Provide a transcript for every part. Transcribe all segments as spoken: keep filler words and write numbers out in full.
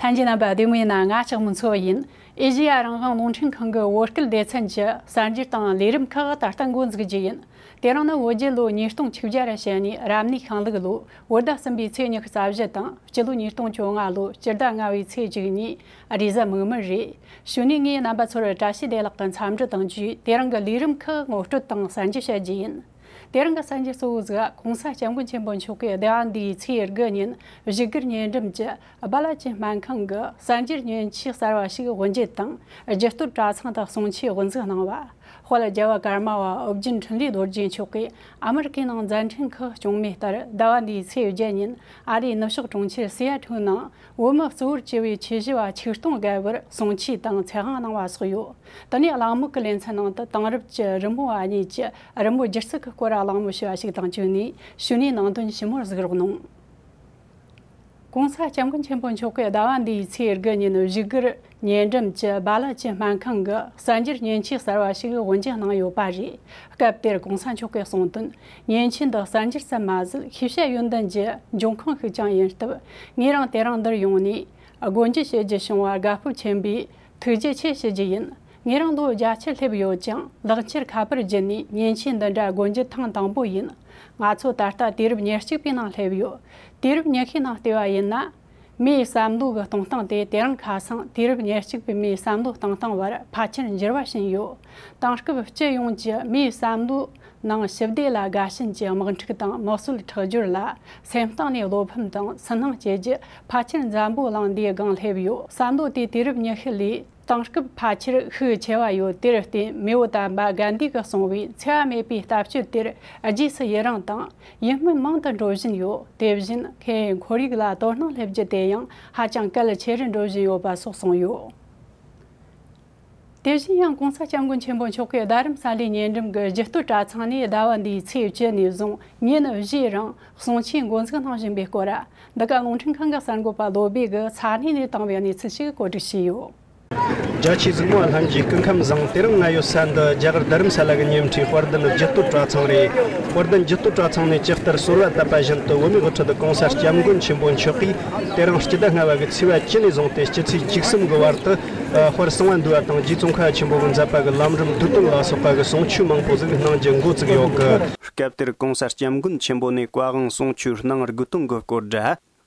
ལྷན་རྒྱས་རྣམ་པ་བདེ་མོ་ཡིན་ན། ང་ལྕགས་མོ་མཚོ་ཡིན། ཨེ་ཤེ་ཡ་རང་དབང་རླུང་འཕྲིན་ཁང་གི་བོད་སྐད་སྡེ་ཚན་གྱི་གསར་འགྱུར་དང་ལས་རིམ་ཁག་ད་ལྟ་འགོ་འཛུགས་རྒྱུ་ཡིན། དེ་རིང་ནི་བོད་རྒྱལ་ལོ་ཉིས་སྟོང་བཅོ་བརྒྱད་ར་བཤད་ནི་རབ་གནས་ཤིང་ལུག་ལོ་བོད་ཟླ་གསུམ་པའི་ཚེས་ཉི་ཤུ་རྩ་བཞི་དང་། སྤྱི་ལོ་ཉིས་སྟོང་བཅོ་ལྔ་ལོ་སྤྱི་ཟླ་ལྔ་བའི་ཚེས་བཅུ་གཉིས་རེས་གཟའ་མིག་དམར་རེད། གཞུག་ནས་ངས་རྣམ་པ་ཚོར་བཀྲ་ཤིས་བདེ་ལེགས་ཀྱི་འཚམས་འདྲི་དང་བཅས། དེ་རིང་གི་ལས་རིམ་ཁག་ངོ་སྤྲོད་དང་གསར་འགྱུར་བཤད་རྒྱུ་ཡིན། དེ་རིང་གི་གསར་འགྱུར་གཙོ་བོ་ཟིག་༸གོང་ས་༸སྐྱབས་མགོན་ཆེན་པོ་མཆོག་གིས་ཟླ་བ་འདིའི་ཚེས་དགུ་ཉིན་བཞུགས་སྒར་ཉེ་འགྲམ་གྱི་སྦ་ལ་ཅི་སྨན་ཁང་གི་གསར་འགྱུར་མཉེན་ཆས་གསར་བ་ཞིག་དབུ་འབྱེད་དང་། རྒྱུ་སྟོད་གྲྭ་ཚང་དུ་གསུང་ཆོས་དབུ་འཛུགས་གནང་བ། དཔལ་རྒྱལ་བ་ཀརྨ་པ་ཨོ་རྒྱན་འཕྲིན་ལས་རྡོ་རྗེ་མཆོག་གིས་ཨ་མི་རི་ཀའི་ནང་མཛད་འཕྲིན་ཁག་སྐྱོང་མེ་ལྟར། ཟླ་བ་འདིའི་ཚེས་བརྒྱད་ཉིན་ཨ་རིའི་ནུབ་ཕྱོགས་གྲོང་ཁྱེར་སི་ཨ་ཐུལ་ནང་བོད་མི་གཙོ་བོར་གྱུར་བའི་ཆོས་ཞུ་བ་ཆིག་སྟོང་བརྒལ་བར་གསུང་ཆོས་དང་ཚེ་དབང་གནང་བ་སོགས་ཡོད། དེ་ནས་གླེང་མོལ་གྱི་ལེ་ཚན་ནང་དུ་དེང་རབས་ཀྱི་རི་མོ་བ་གཉིས་ཀྱི་རི་མོ་སྒྱུ་རྩལ་གྱི་སྐོར་གླེང་མོལ་ཞུ་བ་ཞིག་དང་བཅས་ནས་གཞུག་ནས་ནང་དོན་ཞིབ་མོར་གཟིགས་རོགས་གནང་། ༸གོང་ས་༸སྐྱབས་མགོན་ཆེན་པོ་མཆོག་གིས་ཟླ་བ་འདིའི་ཚེས་དགུ་ཉིན་བཞུགས་སྒར་ཉེ་འགྲམ་གྱི་སྦ་ལ་ཅི་སྨན་ཁང་གི་གསར་འགྱུར་མཉེན་ཆས་གསར་བ་ཞིག་དབུ་འབྱེད་གནང་ཡོད་པ་རེད། སྐབས་དེར་༸གོང་ས་མཆོག་གིས་གསུངས་དོན། མཉེན་ཆས་འདི་གསར་འགྱུར་ཙམ་མ་ཟད། ཤེས་བྱ་ཡོན་ཏན་གྱི་འབྱུང་ཁུངས་ཤིག་ཀྱང་ཡིན་སྟབས། ངེད་རང་དེ་རིང་འདིར་ཡོང་ནས་སྒོ་འབྱེད་བྱེད་རྒྱུ་བྱུང་བར་དགའ་སྤོབས་ཆེན་པོས་ཐུགས་རྗེ་ཆེ་ཞུ་རྒྱུ་ཡིན། ངེད་རང་ལོ་བརྒྱད་ཅུ་སླེབས་ཡོད་ཀྱང་། ལག་འཁྱེར་ཁ་པར་བརྒྱུད་ནས་མཉེན་ཆས་འདི་འདྲ་སྒོ་འབྱེད་ཐེངས་དང་པོ་ཡིན། ང་ཚོ་ད་ལྟ་དུས་རབས་ཉེར་གཅིག་པའི་ནང་སླེབས་ཡོད། དུས་རབས་ཉི་ཤུའི་ནང་བལྟས་པ་ཡིན་ན། མིའི་བསམ་བློ་གི་གཏོང་སྟངས་དེ་དེ་རིང་ཁ་སང་དུས་རབས་ཉེར་གཅིག་པའི་མིའི་བསམ་བློ་གཏོང་སྟངས་བར་ཕལ་ཆེར་འགྱུར་བ་ཕྱིན་ཡོད། དེང་སྐབས་སྤྱི་ཡོངས་ཀྱི་མིའི་བསམ་བློའི་ནང་ཞི་བདེ་ལ་དགའ་ཞེན་གྱི་དམག་འཁྲུག་དང་། མི་གསོད་ཁྲག་སྦྱོར་ལ་སེམས་གཏིང་ནས་བློ་ཕམ་དང་སུན་སྣང་སྐྱེ་རྒྱུ་ཕལ་ཆེར་འཛམ་བུ་གླིང་འདིའི་སྒང་སླེབས་ཡོད། བསམ་བློ་དེ་དུས་རབས་ཉི་ཤུ་ལས་དེང་སྐབས་ཕལ་ཆེར་ཤུགས་ཆེ་བ་ཡོད། དེར་བརྟེན་མེས་པོ་དམ་པ་གན་དྷི་གིས་གསུངས་པའི་འཚེ་བ་མེད་པའི་ལྟ་སྤྱོད་དེར་རྗེས་སུ་ཡི་རང་དང་ཡིད་སྨོན་མང་དུ་འགྲོ་བཞིན་ཡོད། དེ་བཞིན་ཁོའི་ཁོར་ཡུག་ལ་དོ་སྣང་སླེབས་རྒྱུ་དེ་ཡང་ཧ་ཅང་གལ་ཆེ་རུ་འགྲོ་བཞིན་ཡོད་པ་སོགས་གསུངས་ཡོད། དེ་བཞིན་ཡང་༸གོང་ས་༸སྐྱབས་མགོན་ཆེན་པོ་མཆོག་གིས་རྡ་རམ་ས་ལའི་ཉེ་འགྲམ་གྱི་རྒྱུ་སྟོད་གྲྭ་ཚང་ནས་ཟླ་བ་འདིའི་ཚེས་བཅུ་ནས་བཟུང་ཉིན་བཞིའི་རིང་གསུང་ཆོས་འགོ་འཛུགས་གནང་བཞིན་པའི་སྐོར། འདི་ག་རླུང་འཕྲིན་ཁང་གི་གསར་འགོད་པ་བློ་བྷེ་གིས་ས་གནས་ནས་བཏང་བའི་གནས་ཚུལ་ཞིག་བཀོད་སྒྲིག་བྱས་ཡོད། རྒྱ་ཆེའི་གཟིགས་མོ་བ་ལྷན་རྒྱས་སྐུ་ཁམས་བཟང་། དེ་རིང་ང་ཡོད་ས་འདི་རྒྱ་གར་རྡ་རམ་ས་ལ་གི་ཉེ་འཁྲིས་དཔལ་ལྡན་རྒྱུ་སྟོད་གྲྭ་ཚང་རེད། དཔལ་ལྡན་རྒྱུ་སྟོད་གྲྭ་ཚང་ནས་ཇི་ལྟར་གསོལ་བ་བཏབ་པ་བཞིན་དུ། བོད་མིའི་དབུ་ཁྲིད་༸གོང་ས་༸སྐྱབས་མགོན་ཆེན་པོ་མཆོག་གིས་དེ་རིང་སྤྱི་ཟླ་ལྔ་པ་གི་ཚེས་པ་བཅུ་ནས་བཟུང་སྟེ་སྤྱི་ཚེས་བཅུ་གསུམ་གི་བར་དུ། ཨ། དཔལ་གསང་བ་འདུས་པ་དང་རྗེ་ཙོང་ཁ་ཆེན་པོ་གི་མཛད་པ་གི་ལམ་རིམ་བསྡུས་དོན་ལ་སོགས་པ་གི་གསུང་ཆོས་མང་པོ་ཟིག་གནང་རྒྱུ་འགོ་བཙུགས་ཡོད་གི། སྐབས་དེར་༸གོང་ས་༸སྐྱབས་མགོན་ཆེན་པོ་ནས་བཀའ་དབང་གསུང་ཆོས་གནང་དགོས་དོན་གྱི་སྐོར་ར།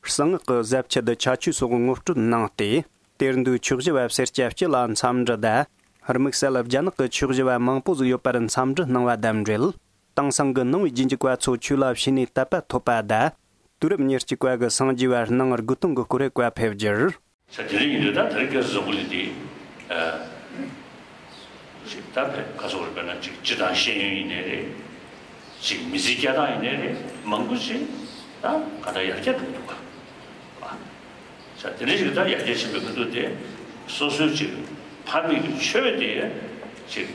གསང་སྔགས་ཀྱི་ཟབ་ཆོས་དང་ཁྱད་ཆོས་སོགས་ངོ་སྤྲོད་གནང་སྟེ། གཏེར་འདོན་ཆོས་ཞུ་བ་སེར་སྐྱ་སྤྱི་ལ་འཚམས་འདྲི་དང་། དམིགས་བསལ་རྒྱ་ནག་གི་ཆོས་ཞུ་བ་མང་པོ་ཟིག་ཡོད་པར་འཚམས་འདྲི་གནང་བ་དང་འབྲེལ། དེང་སང་གི་ནང་པའི་རྗེས་འཇུག་པ་ཚོ་ཆོས་ལ་ཞེན་ནས་དད་པ་ཐོབ་པ་དང་། དུས་རབས་ཉེར་གཅིག་པ་གི་སངས་རྒྱས་པ་གནང་དགོས་དོན་གྱི་སྐོར་བཀའ་ཕེབས་རྒྱུར། ས་དེ་རིང་ཡིན་དུས་ད་དེ་རིང་སྐལ་བཟང་པོ་ལི་དེ། ཨ། ཅིག་ད་ཕེབས་ཁ་སོགས་རེ་དཔེར་ན་ཅིག་སྤྱི་དང་ཤེས་ཡོན་ཡིན་ནའི་རེད། ཅིག་མི་ཚེ་སྐྱེལ་སྟངས་ཡིན་ནའི་རེད། མང་པོ་ཅིག་ད་ག་ད་ཡར་རྒྱས་འགྲོ་འདུག་ག་ས་དེ་འདྲ་ཞིག་ད་ཡར་རྒྱས་ཕྱིན་པའི་ཁ་ཐུག་དེ་སོ་སོའི་ཅིག་ཕ་མེས་ཀྱི་ཆོས་དེ་ཅིག་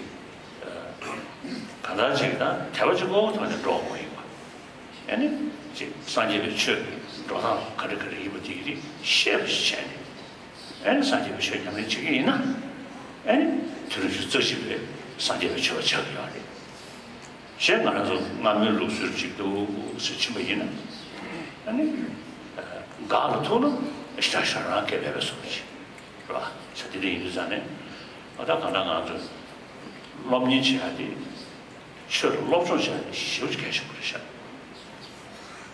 ག་ད་ཅིག་ད་དད་པ་ཅིག་ཀོ་ཐོག་ནས་འགྲོ་དགོས་ཡིན་པ། ཨ་ནི་ཅིག་སངས་རྒྱས་པའི་ཆོས་ཀྱི་འགྲོ་སྟངས་ག་རེ་ག་རེ་ཡིན་པ་དེ་གི་རིགས་ཤེས་པ་ཞིག་བྱས་ནས། ཨ་ནི་སངས་རྒྱས་པའི་ཆོས་ཉམས་ལེན་བྱེད་ཀྱི་ཡིན་ན། ཨ་ནི་དུས་རབས་ཉི་ཤུ་རྩ་གཅིག་པའི་སངས་རྒྱས་པའི་ཆོས་པ་ཆགས་ཀྱི་ཡོད་རེད། གཞན་ང་རང་ཚོ་སྔ་མོའི་ལུགས་སྲོལ་ཅིག་འདུག་ཟེར་ཕྱིན་པ་ཡིན་ན། ཨ་ནི་འགག་ལ་ཐུག་ན་ཤ་ཤ་རང་སྐད་མེད་པའི་བཟོ་འདྲ་ཅིག་རེད་པ། ས་དེ་འདྲ་ཡིན་དུས་ཙང་ནས་ཨ་ད་གང་ལྟར་ང་ཚོ་སློབ་གཉེར་བྱེད་ཡ་དེ། ཆོས་ལ་སློབ་སྦྱོང་བྱས་ནས་ཞེ་པོ་ཅིག་གལ་ཆེན་པོ་རེད་ཤག་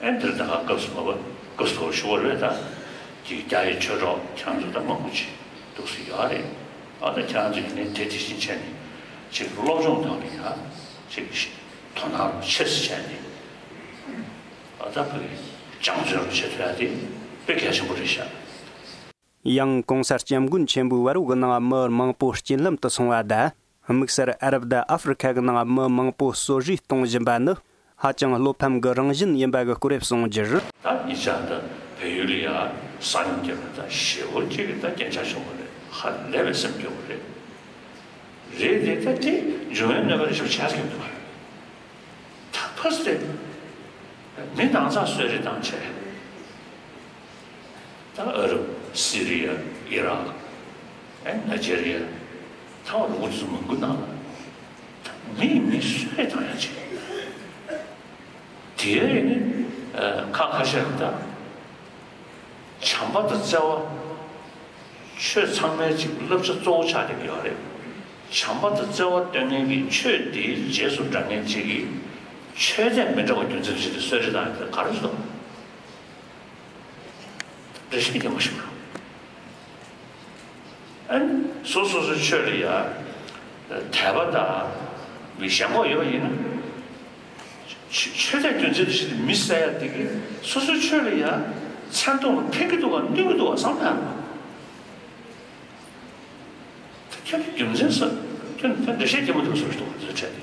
ཨེ་འདིར་ད་ག་སྐབས་སུ་མ་བབ་སྐབས་སུ་བབ་ཞུ་བ་རེད་ད། དེ་རྒྱ་ཡི་ཆོས་གྲོགས་ཁྱེད་རང་ཚོ་ད་མང་པོ་ཅིག་འདུག་སེ་ཡོད་རེད། ཨ་ད་ཁྱེད་རང་ཚོ་ཡིན་ནའི་དེ་དེ་བཞིན་བྱས་ནས་ཅིག་སློབ་སྦྱོང་ཐོག་ནས་ཡ་ཅིག་དོ་སྣང་ཆེ་སེ་བྱས་ནས་ཨ་ད་བོད་ཀྱི་སྦྱང་བརྩོན་བྱེད་ཐུབ་ཡ་དེ་དཔེ་གལ་ཆེན་པོ་རེད་ཤག་ཡང་༸གོང་ས་༸སྐྱབས་མགོན་ཆེན་པོའི་བར་འོག་གི་ནང་མི་མང་པོ་རྐྱེན་ལམ་དུ་སོང་བ་དང་། དམིགས་བསལ་ཨ་རབ་དང་ཨ་ཧྥེ་རི་ཁ་གི་ནང་མི་མང་པོ་གསོ་རེས་གཏོང་བཞིན་པ་ནི་ཧ་ཅང་བློ་ཕམ་གྱི་རང་བཞིན་ཡིན་པ་གི་སྐོར་རེ་གསུངས་རྒྱུར། ད་ཉེ་ཆར་ད་བལ་ཡུལ་ལ་ཡ་ས་ཡོམ་བརྒྱབ་ནས་ད་ཞེ་པོ་ཅིག་གི་ད་རྐྱེན་ཆག་བྱུང་བ་རེད། ཧ་ལས་པའི་སེམས་སྐྱོ་བོ་རེད། རེད་དེ་ད་དེ་འབྱུང་བའི་གནོད་པ་རེ་ཞིག་ཆགས་ཀྱི་འདུག་ག་ད་ཕ་སེ། མི་ནང་ཚགས་གསོད་རེས་བཏང་བྱས། ད་ཨ་རབ། སི་རི་ཡ། ཨི་རག་ཨེ་ནཱི་ཇེ་རི་ཡ། ད་ལོ་ངོ་དེ་ཚོ་མང་པོའི་ནང་ལ་མིས་མི་གསོད་རེས་བཏང་ཡ་ཅིག་དེ་ཡིན་ནི་ཁ་ཁ་ཤས་ད་བྱམས་པ་དང་བརྩེ་བ། ཆོས་ཚང་མའི་ཅིག་བསླབ་བྱ་གཙོ་བོ་ཆགས་བསྡད་ཀྱི་ཡོད་རེད། བྱམས་པ་དང་བརྩེ་བ་སྟོན་མཁན་གྱི་ཆོས་དེའི་རྗེས་སུ་འབྲང་མཁན་ཅིག་གིས་ཆོས་དད་མི་འདྲ་བ་རྒྱུ་མཚན་བྱས་ཏེ་གསོད་རེས་བཏང་ཡག་དེ་ག་རེ་རེད་འདུག་རེ་ཞིག་གི་མ་ཞུ། ཨ་ནི་སོ་སོ་སོའི་ཆོས་ལ་ཡ་དད་པ་དང་མི་ཞེན་ཁོག་ཡོད་པ་ཡིན་ན། ཆོས་ཆོས་དད་རྒྱུ་མཚན་དུ་བྱས་ཏེ་མི་བསད་ཡ་དེ་གིས་སོ་སོའི་ཆོས་ལ་ཡ་མཚན་མཐོང་ལ་ཕན་གྱི་འདུག་ག་གནོད་ཀྱི་འདུག་ག་བསམ་ན། ཁྱོད་ཀྱི་རྒྱུ་མཚན་ས་ཁྱོད་ཁྱོད་འགྲེལ་བཤད་རྒྱག་མ་ཐུབ་པ་བཟོ་ཞིག་འདུག་འདི་ཚོའི་གྲས་དེ།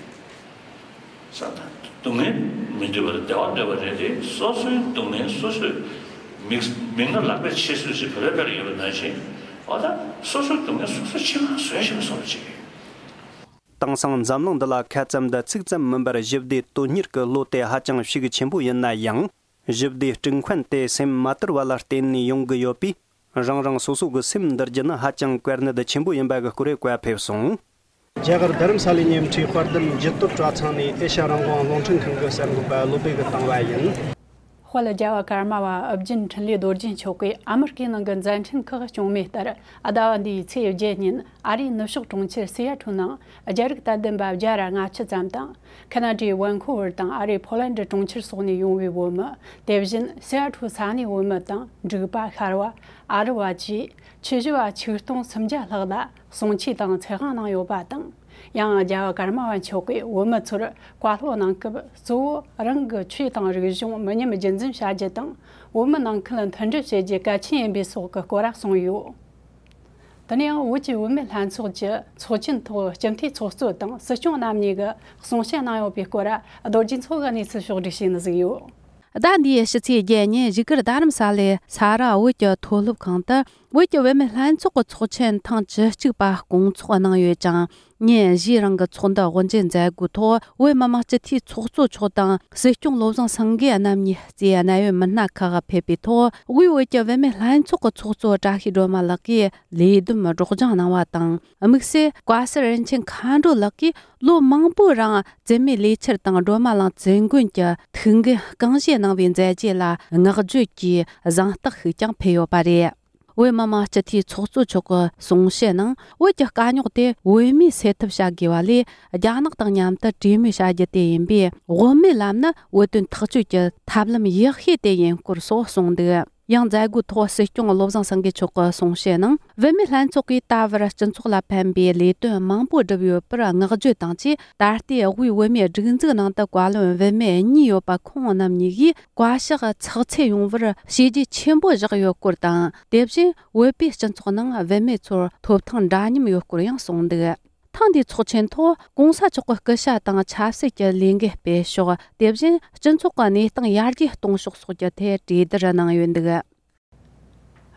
ས་དང་སྡུག་བསྔལ་མི་འདོད་པ་དང་བདེ་བ་འདོད་པ་རེད་དེ། སོ་སོའི་སྡུག་བསྔལ་སོ་སོས་མིག་མིག་ནང་ལག་པས་ཕྱིས་བཟོས་ཞེས་བོད་པའི་དཔེ་ལ་ཡོད་པ་ནང་བཞིན། འོ་ད་སོ་སོའི་སྡུག་བསྔལ་སོ་སོས་ཕྱི་ནང་བཟོས་ཤེས་པ་སོགས་ཅིག་དེང་སང་འཛམ་གླིང་འདི་ལ་ཁ་ཙམ་དང་ཚིག་ཙམ་མིན་པར་ཞི་བདེ་དོན་གཉེར་གྱི་བློ་དེ་ཧ་ཅང་ཤུགས་ཆེན་པོ་ཡིན་ན་ཡང་། ཞི་བདེའི་སྤྲིན་ཁོན་དེ་སེམས་མ་དུལ་བ་ལ་བརྟེན་ནས་ཡོང་གི་ཡོད་པས། རང་རང་སོ་སོ་གི་སེམས་འདུལ་རྒྱུ་ནི་ཧ་ཅང་གལ་གནད་ཆེན་པོ་ཡིན་པ་གི་སྐོར་བཀའ་ཕེབས་སོང་། རྒྱ་གར་རྡ་རམ་ས་ལའི་ཉེ་འཁྲིས་དཔལ་ལྡན་འགྱུར་རྡོར་གྲྭ་ཚང་ནས་ཨེ་ཤ་རང་དབང་རླུང་འཕྲིན་ཁང་གི་གསར་འགོད་པ་བློ་བདེ་གིས་བཏང་བ་ཡིན། དཔལ་རྒྱལ་བ་ཀརྨ་པ་ཨུ་རྒྱན་འཕྲིན་ལས་རྡོ་རྗེ་མཆོག་གིས་ཨ་མི་རི་ཀའི་ནང་གི་མཛད་འཕྲིན་ཁག་སྐྱོན་མེད་ལྟར། ཟླ་བ་འདིའི་ཚེས་བརྒྱད་ཉིན་ཨ་རིའི་ནུབ་ཕྱོགས་གྲོང་ཁྱེར་སི་ཡ་ཊལ་ནང་རྒྱ་རིགས་དད་ལྡན་པ་བརྒྱ་ར་ལྔ་བཅུ་ཙམ་དང་། ཁ་ན་ཌའི་ཝན་ཁོ་ཝར་དང་ཨ་རིའི་ཕོ་ལན་ཌི་གྲོང་ཁྱེར་སོགས་ནས་ཡོང་བའི་བོད་མི། དེ་བཞིན་སི་ཡ་ཊལ་ས་གནས་བོད་མི་དང་འབྲུག་པ་ཤར་བ། ཨ་རི་བ་བཅས་ཆོས་ཞུ་བ་ཆིག་སྟོང་སུམ་བརྒྱ་ལྷག་ལ་གསུང་ཆོས་དང་ཚེ་དབང་གནང་ཡོད་པ་དང་། ཡང་རྒྱལ་བ་ཀརྨ་པ་མཆོག་གིས་བོད་མི་ཚོར་བཀའ་སློབ་གནང་སྐབས། གཙོ་བོ་རང་གི་ཆོས་དང་རིག་གཞུང་མི་ཉམས་རྒྱུན་འཛིན་བྱ་རྒྱུ་དང་། བོད་མི་ནང་ཁུལ་མཐུན་སྒྲིལ་བྱེད་རྒྱུ་གལ་ཆེན་ཡིན་པའི་སོགས་ཀྱི་སྐོར་གསུངས་ཡོད། དེ་ནས་ཡང་བོད་ཀྱི་བུད་མེད་ལྷན་ཚོགས་ཀྱི་ཚོགས་ཆེན་ཐོག་སྤྱི་འཐུས་ཚོགས་གཙོ་དང་སྲིད་སྐྱོང་རྣམ་གཉིས་ཀྱིས་གསུང་བཤད་གནང་ཡོད་པའི་སྐོར་རྡོ་རྗེ་མཚོ་གིས་གནས་ཚུལ་ཕྱོགས་བསྒྲིགས་བྱས་ནས་གཟིགས་ཡོད། ཟླ་འདིའི་ཕྱི་ཚེས་བརྒྱད་ཉིན་བཞུགས་སྒར་རྡ་རམ་ས་ལའི་ས་རཱ་བོད་ཀྱི་མཐོ་སློབ་ཁང་དུ། བོད་ཀྱི་བུད་མེད་ལྷན་ཚོགས་ཀྱི་ཚོགས་ཆེན་ཐེངས་བཅུ་གཅིག་པ་སྐོང་ཚོགས་གནང་ཡོད་ཅིང་། ཉིན་བཞིའི་རིང་གི་ཚོགས་འདུ་དབུ་འབྱེད་མཛད་སྒོའི་ཐོག་བོད་མི་མང་སྤྱི་འཐུས་ཚོགས་གཙོ་མཆོག་དང་སྲིད་སྐྱོང་བློ་བཟང་སེང་གེ་རྣམ་གཉིས་བཅས་གནད་ཡོད་མི་སྣ་ཁག་ཕེབས་པའི་ཐོག་དབུས་བོད་ཀྱི་བུད་མེད་ལྷན་ཚོགས་ཀྱི་ཚོགས་གཙོ་བཀྲ་ཤིས་སྒྲོལ་མ་ལགས་ཀྱིས་ལས་བསྡོམས་སྒྲོག་སྦྱང་གནང་བ་དང་། དམིགས་བསལ་བཀའ་ཟུར་རིན་ཆེན་མཁའ་འགྲོ་ལགས་ཀྱིས་ལོ་མང་པོའི་རིང་བཙུན་མའི་ལས་འཆར་དང་སྒྲོལ་མ་གླིང་བཙུན་དགོན་གྱི་ཐུགས་འགན་རྐང་བཞེས་གནང་བའི་མཛད་རྗེས་ལ་བསྔགས་བརྗོད་ཀྱི་གཟེངས་རྟགས་ཤིག་ཀྱང་ཕུལ་ཡོད་པ་རེད། བོད་མི་མང་སྤྱི་འཐུས་ཚོགས་གཙོ་མཆོག་གི་གསུང་བཤད་ནང་། བོད་ཀྱི་དཀའ་རྙོག་དེ་བོད་མིས་སེལ་ཐབས་བྱ་དགོས་པ་ལས། རྒྱ་ནག་དང་མཉམ་དུ་གྲོས་མོལ་བྱ་རྒྱུ་དེ་ཡིན་པས། དབུ་མའི་ལམ་ནི་བོད་དོན་ཐག་གཅོད་ཀྱི་ཐབས་ལམ་ཡག་ཤོས་དེ་ཡིན་སྐོར་སོགས་གསུངས་འདུག་ཡང་མཛད་སྒོའི་ཐོག་སྲིད་སྐྱོང་བློ་བཟང་སེང་གེ་མཆོག་གི་གསུང་བཤད་ནང་། བུད་མེད་ལྷན་ཚོགས་ཀྱིས་ད་བར་སྤྱི་ཚོགས་ལ་ཕན་པའི་ལས་དོན་མང་པོ་བསྒྲུབས་ཡོད་པར་བསྔགས་བརྗོད་དང་བཅས། ད་ལྟའི་དབུས་བོད་མིའི་སྒྲིག་འཛུགས་ནང་དུ་བཀའ་བློན་བུད་མེད་གཉིས་ཡོད་པ་ཁོང་རྣམ་གཉིས་ཀྱིས། བཀའ་ཤག་ཚགས་ཚུད་ཡོང་བར་བྱས་རྗེས་ཆེན་པོ་བཞག་ཡོད་སྐོར་དང་། དེ་བཞིན་བོད་པའི་སྤྱི་ཚོགས་ནང་བུད་མེད་ཚོར་ཐོབ་ཐང་འདྲ་མཉམ་ཡོད་སྐོར་ཡང་གསུངས་འདུག་ཐེངས་འདིའི་ཚོགས་ཆེན་ཐོག་གོང་ས་མཆོག་གི་སྐུ་ཞབས་དང་ཆབ་སྲིད་ཀྱི་ལས་འགུལ་སྤེལ་ཕྱོགས། དེ་བཞིན་སྤྱི་ཚོགས་ཀྱི་གནས་སྟངས་ཡར་རྒྱས་གཏོང་ཕྱོགས་སོགས་ཀྱི་ཐད་གྲོས་བསྡུར་གནང་ཡོད་འདུག་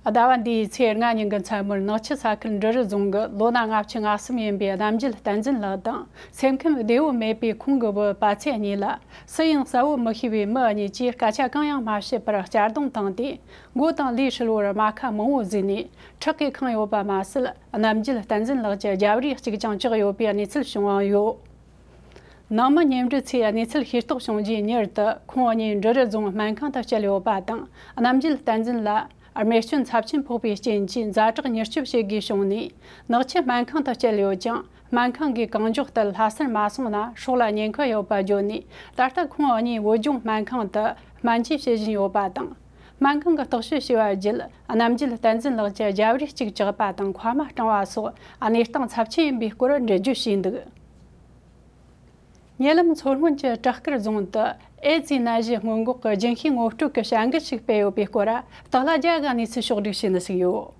ཟླ་བ་འདིའི་ཚེས་ལྔ་ཉིན་གྱི་མཚན་མོར་ནག་ཆུ་ས་ཁུལ་འབྲི་རུ་རྫོང་གི་ལོ་ན་ལྔ་བཅུ་ང་གསུམ་ཡིན་པའི་རྣམ་རྒྱལ་བསྟན་འཛིན་ལགས་དང་། སེམས་ཁམས་བདེ་བོ་མེད་པའི་ཁོང་གི་བུ་པ་ཚེ་གཉིས་ལ། སུ་ཡིན་གསལ་བོ་མི་ཤེས་པའི་མི་གཉིས་ཀྱིས་སྐད་ཆ་གང་ཡང་མ་བཤད་པར་གཅར་རྡུང་བཏང་སྟེ། མགོ་དང་ལུས་ཧྲིལ་བོར་རྨ་ཁ་མང་བོ་བཟོས་ནས་ཁྲག་གིས་ཁེངས་ཡོད་པ་མ་ཟད། རྣམ་རྒྱལ་བསྟན་འཛིན་ལགས་ཀྱི་རྒྱབ་རུས་གཅིག་ཀྱང་བཅག་ཡོད་པའི་གནས་ཚུལ་བྱུང་ཡོད། ནང་མི་གཉེན་སྒྲིག་ཚོས་གནས་ཚུལ་ཤེས་རྟོགས་བྱུང་རྗེས་མྱུར་དུ་ཁོང་གཉིས་འབྲི་རུ་རྫོང་སྨན་ཁང་དུ་བསྐྱལ་ཡོད་པ་དང་། རྣམ་རྒྱལ་བསྟན་འཛིན་ལ་རྨས་སྐྱོན་ཚབས་ཆེན་ཕོག་པའི་རྐྱེན་གྱིས་ཛ་དྲག་མྱུར་སྐྱོབ་བྱེད་དགོས་བྱུང་ནས། ནག་ཆུ་སྨན་ཁང་དུ་བསྐྱལ་ཡོད་ཀྱང་། སྨན་ཁང་གིས་གང་མགྱོགས་ལྟར་ལྷ་སར་མ་སོང་ན་སྲོག་ལ་ཉེན་ཁ་ཡོད་པ་བརྗོད་ནས། ད་ལྟ་ཁོང་གཉིས་བོད་ལྗོངས་སྨན་ཁང་དུ་སྨན་བཅོས་བྱེད་བཞིན་ཡོད་པ་དང་། སྨན་ཁང་གིས་རྟོག་དཔྱོད་བྱས་པ་བརྒྱུད། རྣམ་རྒྱལ་བསྟན་འཛིན་ལགས་ཀྱི་རྒྱབ་རུས་གཅིག་བཅག་པ་དང་མཁལ་མ་སྐྲངས་པ་སོགས་གནས་སྟངས་ཚབས་ཆེན་ཡིན་པའི་སྐོར་འགྲེལ་བརྗོད་བྱས་འདུག་ཉེ་ལམ་མཚོ་སྔོན་གྱི་བྲག་དཀར་རྫོང་དུ་ཨེ་ཙི་ནད་གཞི་སྔོན་འགོག་གི་རྒྱུན་ཤེས་ངོ་སྤྲོད་ཀྱི་བྱ་འགུལ་ཞིག་སྤེལ་ཡོད་པའི་སྐོར། སྟག་ལྷ་རྒྱལ་གྱིས་གནས་ཚུལ་ཕྱོགས་བསྒྲིགས་བྱས་ནས་གཟིགས་ཡོད།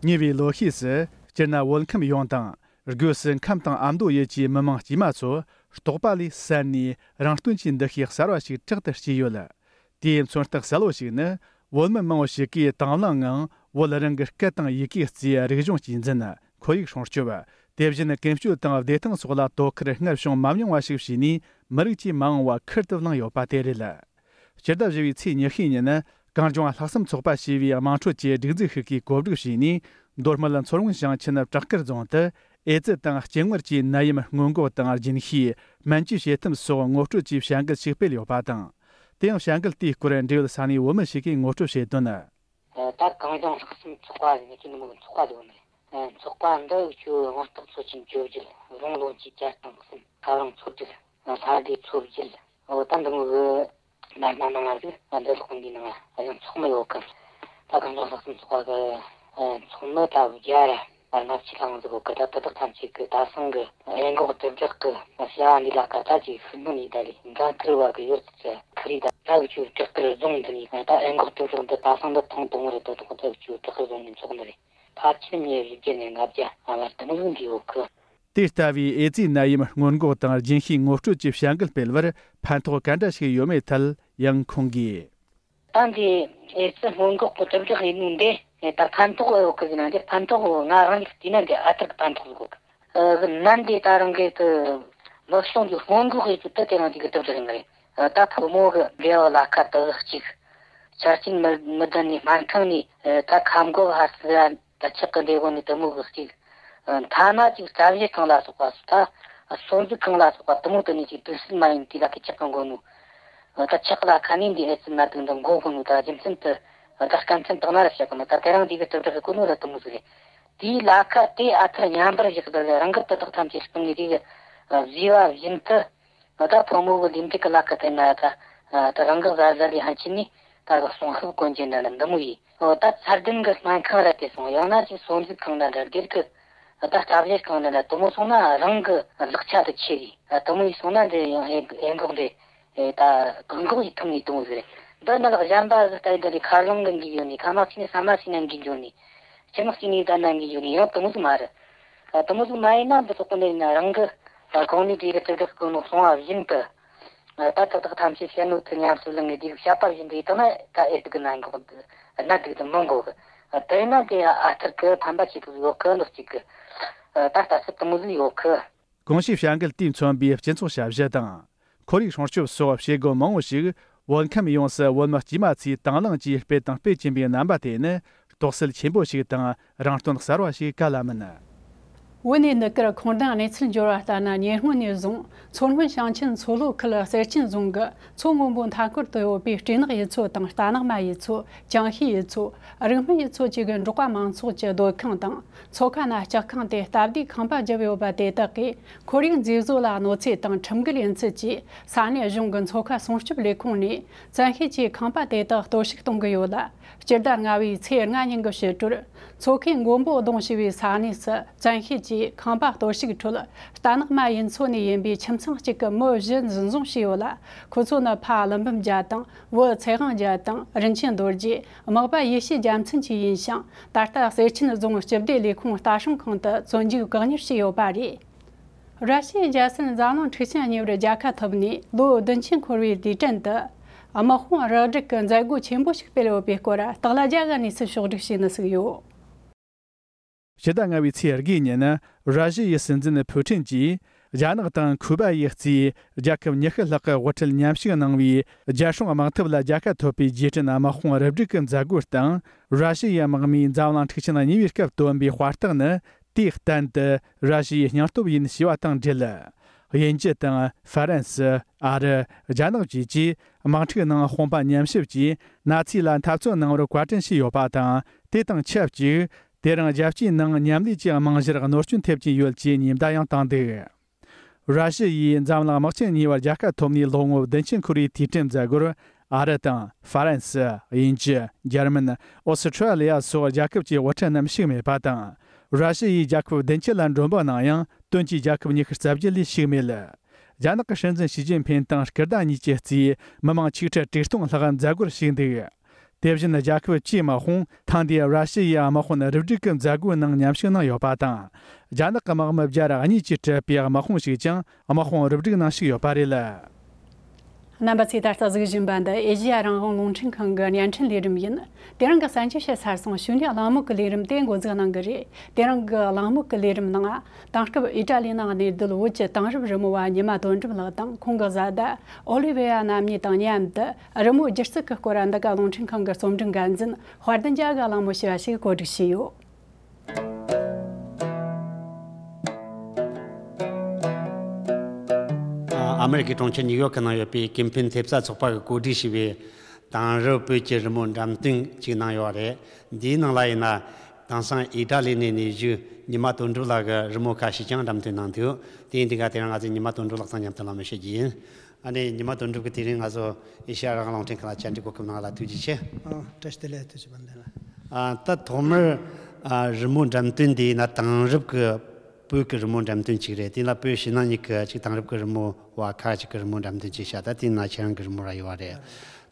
ཉེ་བའི་ལོ་ཤས་སུ་སྤྱིར་ན་བོད་ཁམས་ཡོངས་དང་། སྒོས་སུ་ཁམས་དང་ཨ་མདོ་ཡུལ་གྱི་མི་མང་དཀྱུས་མ་ཚོ་རྟོག་པ་ལས་བསལ་ནས་རང་རྟོན་གྱི་འདུ་ཤེས་གསར་བ་ཞིག་དྲག་ཏུ་སྐྱེས་ཡོད། དེའི་མཚོན་རྟགས་གསལ་བོ་ཞིག་ནི། བོད་མི་མང་བོ་ཞིག་གིས་དང་བླངས་ངང་བོད་རང་གི་སྐད་དང་ཡི་གེ་གཙོས་རིག་གཞུང་གཅེས་འཛིན། ཁོར་ཡུག་སྲུང་སྐྱོབ། དེ་བཞིན་ཀུན་སྤྱོད་དང་བདེ་ཐང་སོགས་ལ་དོ་ཁུར་སྔར་བྱུང་མ་མྱོང་བ་ཞིག་བྱས་ནས། མི་རིགས་ཀྱི་མ་འོངས་པ་ཁུར་དུ་བླངས་ཡོད་པ་དེ་རེད། སྤྱི་ཟླ་བཞི་བའི་ཚེས་ཉི་ཤུའི་ཉིན། གངས་ལྗོངས་ལྷག་བསམ་ཚོགས་པ་ཞེས་པའི་དམངས་ཁྲོད་ཀྱི་སྒྲིག་འཛུགས་ཤིག་གིས་གོ་སྒྲིག་བྱས་ནས། མདོ་སྨད་མཚོ་སྔོན་ཞིང་ཆེན་བྲག་དཀར་རྫོང་དུ་ཨེ་ཙི་དང་སྐྱེ་དངོས་ཀྱི་ནད་ཡམས་སྔོན་འགོག་དང་རྒྱུན་ཤེས། སྨན་བཅོས་བྱེད་ཐབས་སོགས་ངོ་སྤྲོད་ཀྱི་བྱ་འགུལ་ཞིག་སྤེལ་ཡོད་པ་དང་། དེ་ཡང་བྱ་འགུལ་དེའི་སྐོར་འབྲེལ་ཡོད་ས་གནས་བོད་མི་ཞིག་གིས་ངོ་སྤྲོད་བྱས་དོན། ད་གངས་ལྗོངས་ལྷག་བསམ་ཚོགས་པ་ཟེར་ནས་ཁྱོད་ནི་མོ་གི་ཚོགས་པ་ཟེར་བ་ནི། ཚོགས་པ་འདི་ཆུ་དངོས་རྟགས་ཚོ་ཆེན་བཅོ་བརྒྱད། རོང་ལོ་གཅིག་བརྒྱ་དང་གསུམ། ཁ་རང་ཚོ་དྲུག། ལྷ་སྡེ་ཚོ་བརྒྱད། འོ་ད་འདི་མོ་གི་ལ་ན་ནང་ང་ཟིག་འདི་ལོག་འདི་ནང་གཞན་ཚོགས་མི་ཡོད་གི། ད་གངས་ལྗོངས་ལྷག་བསམ་ཚོགས་པ་གི་ཚོགས་མི་ད་བརྒྱ་ར་ལྔ་བཅུ་ལྷག་ཟིག་ཡོད་གི། ད་དེ་དག་ཐམས་ཅད་གི་ད་སང་གི་ཨེ་འགོག་དྲིལ་བསྒྲགས་གི་བྱ་བ་འདི་ལ་ཀ་ད་ཅིག་ཤུགས་སྣོན་ཡེད་ད་རེད། འགན་འཁུར་བ་གི་ཡོད་ཚད་ཁི་རི་ད་ད་གི་ཆུ་བྲག་དཀར་རྫོང་འདི་ནས་ད་ཨེ་འགོག་དྲིལ་བསྒྲགས་འདི་ད་སང་འདི་ཐེངས་དང་པོ་རེད། དོ་ཐོག་ད་གི་ཆུ་བྲག་དཀར་རྫོང་ནས་ཚོགས་འདི་རེད། ཕལ་ཆེར་མི་བཞི་བརྒྱ་ནས་ལྔ་བརྒྱ་བར་དུ་འདི་ཡོད་གི། དེ་ལྟ་བུའི་ཨེ་ཙི་ནད་ཡམས་སྔོན་འགོག་དང་རྒྱུན་ཤེས་ངོ་སྤྲོད་ཀྱི་བྱ་འགུལ་སྤེལ་བར་ཕན་ཐོགས་ག་འདྲ་ཞིག་ཡོད་མེད་ཐད་ཡང་ཁོང་གིས། ད་འདི་ཨེ་ཙི་སྔོན་འགོག་གི་དྲིལ་བསྒྲགས་ཡིན་ནོ་འདི་ད་ཕན་ཐོགས་ཡོད་གི་ཟེར་ན། འདི་ཕན་ཐོགས་ང་རང་གིས་བལྟས་ན་འདི་ཨ་ཐུར་གི་ཕན་ཐོགས་ཡོད་གི། ནད་འདི་ད་རང་གི་གི་ལོ་གསུམ་གི་སྔོན་འགོག་ཡེད་རྒྱུ་དེ་དེ་རང་གི་གི་དྲིལ་བསྒྲགས་ཡིན་ནི་རེད། ད་ཕོ་མོ་གི་འབྲེལ་བ་ལ་ཁ་དག་གཅིག། ཆ་རྐྱེན་མི་མི་ལྡན་ནི་སྨན་ཁང་ནས་ད་ཁ་འགོག་ཧར་སི་ར། ད་ཆག་གི་འདྲེ་གོ་ནི་དེ་མོ་གི་སྐྱེས། ཐ་ན་ཅིག་གྲྭ་བཞི་ཁང་ལ་སོགས་པ་སུ་ད་གསོ་རིག་ཁང་ལ་སོགས་པ་དེ་མོ་དེ་ནས་ཅིག་དུས་སུ་མ་ཡིན་དུས་ལ་གི་ཆག་གི་འགོ་ནོ། ད་ཆག་ལ་ཁ་ནས་འདི་ཨེ་ཙི་ནད་དུག་འདི་འགོ་གོ་ནོ། ད་རྒྱུ་མཚན་དེ་ད་དཀའ་མཚན་དག་ན་ར་བཤད་གི་མེད། ད་དེ་རང་འདི་གི་དྲིལ་བསྒྲགས་གི་གོ་ནོ་ར་དེ་མོ་ཟིག་རེད། དེའི་ལ་ཁ་དེ་ཨ་ཐུར་མཉམ་པར་བཞག་དེ་རང་གི་དེ་དག་ཐམས་ཅད་སྤུན་ངེ་དེ་གི་བཟོས་པ་བཞིན་དུ། ད་ཕོ་མོ་གི་ལུས་འདི་གི་ལ་ཁ་དེ་ན་ད་ད་རང་གི་བཟའ་བཟའ་ལས་ཧན་ཆི་ནི་ད་གི་སོང་ཤུགས་གོན་རྒྱུ་འདྲ་ན་འདི་མོ་ཡིས། འོ་ད་ཚད་ལྡན་གི་སྨན་ཁང་ར་དེ་སོང་། ཡང་ན་ཅིག་གསོ་རིག་ཁང་ན་འདྲ་སྒེར་གི་ད་གྲྭ་བཞི་ཁང་ན་འདྲ་དེ་མོ་སོང་ན་རང་གི་ལག་ཆ་དེ་ཆེ་གི། དེ་མོ་ཡིས་སོང་ན་འདི་ཡང་ཨེ་ཨེ་འགོག་འདི་ད་བཀག་འགོག་ཡེད་ཐུབ་ནི་དེ་མོ་ཟིག་རེད། འདི་ནི་ལག་གཞན་པ་ཟིག་ལྟ་ཡི་འདི་ནི་ཁ་རླངས་གི་འགོས་ཡོད་ནི། ཁ་མ་ཚིག་ནི་ཟ་མ་ཟིག་ན་འགོས་འགྱོ་ནི། ཁྱིམ་ཚིག་ནི་ད་ན་འགོས་འགྱོ་ནི། ཡང་དེ་མོ་ཟིག་མ་རེད། ད་དེ་མོ་ཟིག་མ་ཡིན་ན་འདི་ཚོ་ཀུན་ནས་ན་རང་གི་ད་གོང་ནས་དེ་གི་དྲིལ་བསྒྲགས་གི་ནོ་སོང་བ་བཞིན་དུ། ད་ད་དག་ཐམས་ཅད་བཤད་ནོ་དེ་ཉམས་སུ་ལེན་ངེས་དེ་བཤད་པ་བཞིན་དུ་ཡིན་ན་ད་ཨེ་དེ་གི་ནད་འགོག་ནད་དུག་དེ་མི་འགོ་གི། དེ་ཡིན་ན་དེ་ཨ་ཐུར་གི་ཕན་པ་ཆེ་ཐུབ་ཡོད་གི་ནོ་གཅིག་གི། ད་ལྟ་ཚུལ་དེ་མོ་ཟིག་ཡོད་གི། གོང་ཞུས་བྱ་འགུལ་དེས་མཚོན་པའི་སྤྱི་ཚོགས་ཞབས་ཞུ་དང་། ཁོར་ཡུག་སྲུང་སྐྱོབ་སོགས་བྱེད་སྒོ་མང་བོ་ཞིག་བོད་ཁམས་ཡོངས་སུ་བོད་མི་དཀྱུས་མ་ཚོས་དང་བླངས་ཀྱིས་སྤེལ་དང་སྤེལ་གྱིན་པའི་རྣམ་པ་དེ་ནི་རྟོགས་སད་ཆེན་པོ་ཞིག་དང་རང་རྟོན་གསར་བ་ཞིག་ག་ལ་མིན། བོད་ནས་ནུབ་ཀར་ཁོང་རྡུང་གནས་ཚུལ་འབྱོར་བ་ལྟར་ན། ཉེ་སྔོན་ནས་བཟུང་མཚོ་སྔོན་ཞིང་ཆེན་མཚོ་ལྷོ་ཁུལ་གསེར་ཆེན་རྫོང་གི་མཚོ་སྔོན་པོའི་མཐའ་འཁོར་དུ་ཡོད་པའི་སྤྲེའུ་ནག་ཡུལ་ཚོ་དང་རྟ་ནག་མ་ཡུལ་ཚོ། ཅང་ཤིས་ཡུལ་ཚོ། རིག་སྨོན་ཡུལ་ཚོ་བཅས་ཀྱི་འབྲོག་པ་མང་ཚོགས་ཀྱི་སྡོད་ཁང་དང་། མཚོ་ཁ་ན་ལྕགས་ཁང་དེ་སྟབས་བདེའི་ཁང་པ་བརྒྱབ་ཡོད་པ་དེ་དག་གིས་ཁོར་ཡུག་མཛེས་བཟོ་ལ་གནོད་འཚེ་དང་ཁྲིམས་འགལ་ཡིན་ཚུལ་གྱིས། ས་གནས་གཞུང་གི་མཚོ་ཁ་སྲུང་སྐྱོབ་ལས་ཁུངས་ནས་བཙན་ཤེད་ཀྱིས་ཁང་པ་དེ་དག་གཏོར་བཤིག་གཏོང་གི་ཡོད་ལ། སྤྱི་ཟླ་ལྔ་བའི་ཚེས་ལྔ་ཉིན་གྱི་ཕྱི་དྲོར་མཚོ་ཁའི་མགོན་པོ་གདོང་ཞེས་པའི་ས་གནས་སུ་བཙན་ཤེད་ཀྱིས་ཁང་པ་གཏོར་བཤིག་ཁྲོད་རྟ་ནག་མ་ཡུལ་ཚོ་ནས་ཡིན་པའི་ཁྱིམ་ཚང་གཅིག་གི་མི་བཞི་འཛིན་བཟུང་བྱས་ཡོད་ལ། ཁོ་ཚོ་ནི་ཕ་ཀླུ་འབུམ་རྒྱལ་དང་བུ་ཚེ་དབང་རྒྱལ་དང་རིན་ཆེན་རྡོ་རྗེ། མག་པ་ཡེ་ཤེས་རྒྱལ་མཚན་བཅས་ཡིན་ཞིང་། ད་ལྟ་གསེར་ཆེན་རྫོང་སྤྱི་བདེ་ལས་ཁུངས་ལྟ་སྲུང་ཁང་དུ་བཙོན་འཇུག་བཀག་ཉར་བྱས་ཡོད་པ་རེད། ར་ཤི་ཡའི་རྒྱལ་སྲིད་འཛམ་གླིང་འཁྲུག་ཆེན་གཉིས་པར་རྒྱལ་ཁ་ཐོབ་ནས་ལོ་བདུན་ཅུ་འཁོར་བའི་དུས་དྲན་དུ། དམག་དཔུང་རུ་སྒྲིག་གི་མཛད་སྒོ་ཆེན་པོ་ཞིག་སྤེལ་ཡོད་པའི་སྐོར་སྟག་ལྷ་རྒྱལ་གྱིས་གནས་ཚུལ་ཕྱོགས་སྒྲིག་བྱས་ནས་གཟིགས་ཡོད། ཕྱི་ཟླ་ལྔ་བའི་ཚེས་དགུའི་ཉིན། ར་ཤི་ཡའི་སྲིད་འཛིན་ཕུའུ་ཁྲིན་གྱིས་རྒྱ་ནག་དང་ཁུ་པ་ཡིས་གཙོས་རྒྱལ་ཁབ་ཉི་ཤུ་ལྷག་གི་དབུ་ཁྲིད་མཉམ་ཞུགས་གནང་བའི་རྒྱལ་སྲུང་དམག་འཐབ་ལ་རྒྱལ་ཁ་ཐོབ་པའི་རྗེས་དྲན་དམག་དཔུང་རུ་སྒྲིག་གི་མཛད་སྒོའི་སྟེང་། ར་ཤི་ཡའི་དམག་མིས་འཛམ་གླིང་འཁྲུག་ཆེན་གཉིས་པའི་སྐབས་བཏོན་པའི་དཔའ་རྟགས་ནི། དུས་གཏན་དུ་ར་ཤི་ཡའི་སྙིང་སྟོབས་ཡིན་ཞེས་པ་དང་འབྲེལ། དབྱིན་ཇི་དང་ཧྥ་རན་སི། ཨ་རི། རྒྱ་ནག་བཅས་ཀྱིས་དམག་འཁྲུག་ནང་དཔུང་པ་མཉམ་གཤིབ་ཀྱིས་ན་ཚི་ལ་འཐབ་རྩོད་གནང་བར་བཀའ་དྲིན་ཞུས་ཡོད་པ་དང་། དེ་དང་ཆབས་ཅིག་དེ་རིང་རྒྱལ་སྤྱིའི་ནང་མཉམ་ལས་ཀྱི་རྨང་གཞིར་གནོད་སྐྱོན་ཐེབས་ཀྱིན་ཡོད་ཅེས་ཉེན་བརྡ་ཡང་བཏང་འདུག་ར་ཤི་ཡིས་འཛམ་གླིང་དམག་ཆེན་གཉིས་པར་རྒྱལ་ཁ་ཐོབ་ནས་ལོ་ངོ་བདུན་ཅུ་འཁོར་བའི་དུས་དྲན་མཛད་སྒོར། ཨ་རི་དང་། ཧྥ་རན་སི། དབྱིན་ཇི། འཇར་མན། ཨོ་སི་ཁྲ་ལི་ཡ་སོགས་རྒྱལ་ཁབ་ཀྱི་དབུ་ཁྲིད་རྣམས་ཞུགས་མེད་པ་དང་། ར་ཤི་ཡའི་རྒྱལ་ཁབ་བདུན་ཅུ་ལ་མགྲོན་འབོད་གནང་ཡང་། དོན་གྱིས་རྒྱལ་ཁབ་ཉི་ཤུ་རྩ་བརྒྱད་ལས་ཞུགས་མེད། རྒྱ་ནག་གི་སྲིད་འཛིན་ཞི་ཅིན་ཕིན་དང་སྐུ་ཟླ་གཉིས་ཀྱིས་གཙོས་མི་མང་ཆིག་ཁྲི་དྲུག་སྟོང་ལྷག་མཛད་སྒོར་ཞུགས་འདུག་དེ་བཞིན་རྒྱལ་ཁབ་བཅུའི་དམག་དཔུང་ཐེངས་འདིའི་ར་ཤི་ཡའི་དམག་དཔོན་རུ་སྒྲིག་གི་མཛད་སྒོའི་ནང་མཉམ་ཞུགས་གནང་ཡོད་པ་དང་། རྒྱ་ནག་གི་དམག་མི་བརྒྱ་ར་གཉིས་ཀྱིས་གྲུབ་པའི་དམག་དཔུང་ཞིག་ཀྱང་དམག་དཔུང་རུ་སྒྲིག་ནང་ཞུགས་ཡོད་པ་རེད། རྣམ་པ་ཚོས་ད་ལྟ་གཟིགས་བཞིན་པ་འདི་ཨེ་ཤེ་ཡ་རང་དབང་རླུང་འཕྲིན་ཁང་གི་བརྙན་འཕྲིན་ལས་རིམ་ཡིན། དེ་རིང་གི་གསར་འགྱུར་བཤད་ཚར་སོང་། གཞུག་ནས་གླེང་མོལ་གྱི་ལས་རིམ་དེ་འགོ་འཛུགས་གནང་གི་རེད། དེ་རིང་གི་གླེང་མོལ་གྱི་ལས་རིམ་ནང་། དེང་སྐབས་ཨི་ཏྲ་ལི་ནང་གནས་སྡོད་བོད་ཀྱི་དེང་རབས་རི་མོ་བ་ཉི་མ་དོན་གྲུབ་ལགས་དང་ཁོང་གི་བཟའ་ཟླ་ཨོ་ལི་ཝེ་ཡ་རྣམ་གཉིས་དང་མཉམ་དུ་རི་མོའི་སྒྱུ་རྩལ་གྱི་སྐོར་འདི་ག་རླུང་འཕྲིན་ཁང་གི་རྩོམ་སྒྲིག་འགན་འཛིན་དཔལ་ལྡན་རྒྱལ་གྱིས་གླེང་མོལ་ཞུས་པ་ཞིག་གོ་སྒྲིག་བྱས་ཡོད། ཨ་མེ་རི་ཀའི་གྲོང་ཁྱེར་ཉིའུ་ཡོག་གི་ནང་ཡོད་པའི་ཀིམ་ཕིན་ཐེབས་རྩ་ཚོགས་པ་གིས་གོ་སྒྲིག་བྱས་པའི་དེང་རབས་བོད་ཀྱི་རི་མོ་འགྲེམས་སྟོན་ཅིག་གནང་ཡོད་རེད། འདིའི་ནང་ལ་ཡིན་ན། དེང་སང་ཨི་ཊ་ལི་ནས་ནས་བཞུགས་ཉི་མ་དོན་གྲུབ་ལགས་ཀྱི་རི་མོ་ཁ་ཤས་ཀྱང་འགྲེམས་སྟོན་གནང་འདུག་དེ་ཡིན་དུས་ག་དེ་རིང་ང་ཚོས་ཉི་མ་དོན་གྲུབ་ལགས་དང་མཉམ་དུ་གླེང་མོལ་བྱེད་ཀྱི་ཡིན། ཨ་ནི་ཉི་མ་དོན་གྲུབ་ཀྱིས་དེ་རིང་ང་ཚོ་ཨེ་ཤེ་ཡ་རང་དབང་རླུང་འཕྲིན་ཁང་ལ་བཅར་འདྲི་གོ་སྐབས་གནང་བ་ལ་ཐུགས་རྗེ་ཆེ། ཨ། བཀྲ་ཤིས་བདེ་ལེགས། ཐུགས་རྗེ་ཆེ་བན་དེ་ལ། ཨ། ད་ཐོག་མར་ཨ་རི་མོ་འགྲེམས་སྟོན་འདི་ཡིན་ན་དེང་རབས་ཀྱི་བོད་ཀྱི་རི་མོ་འགྲེམས་སྟོན་ཅིག་རེད། དེ་ལ་བོད་ཕྱི་ནང་གཉིས་ཀྱི་ཅིག་དེང་རབས་ཀྱི་རི་མོ་བ་ཁ་ཅིག་གི་རི་མོ་འགྲེམས་སྟོན་ཅིག་བྱས། ད་དེའི་ནང་ཁྱེད་རང་གི་རི་མོ་ར་ཡོད་པ་རེད།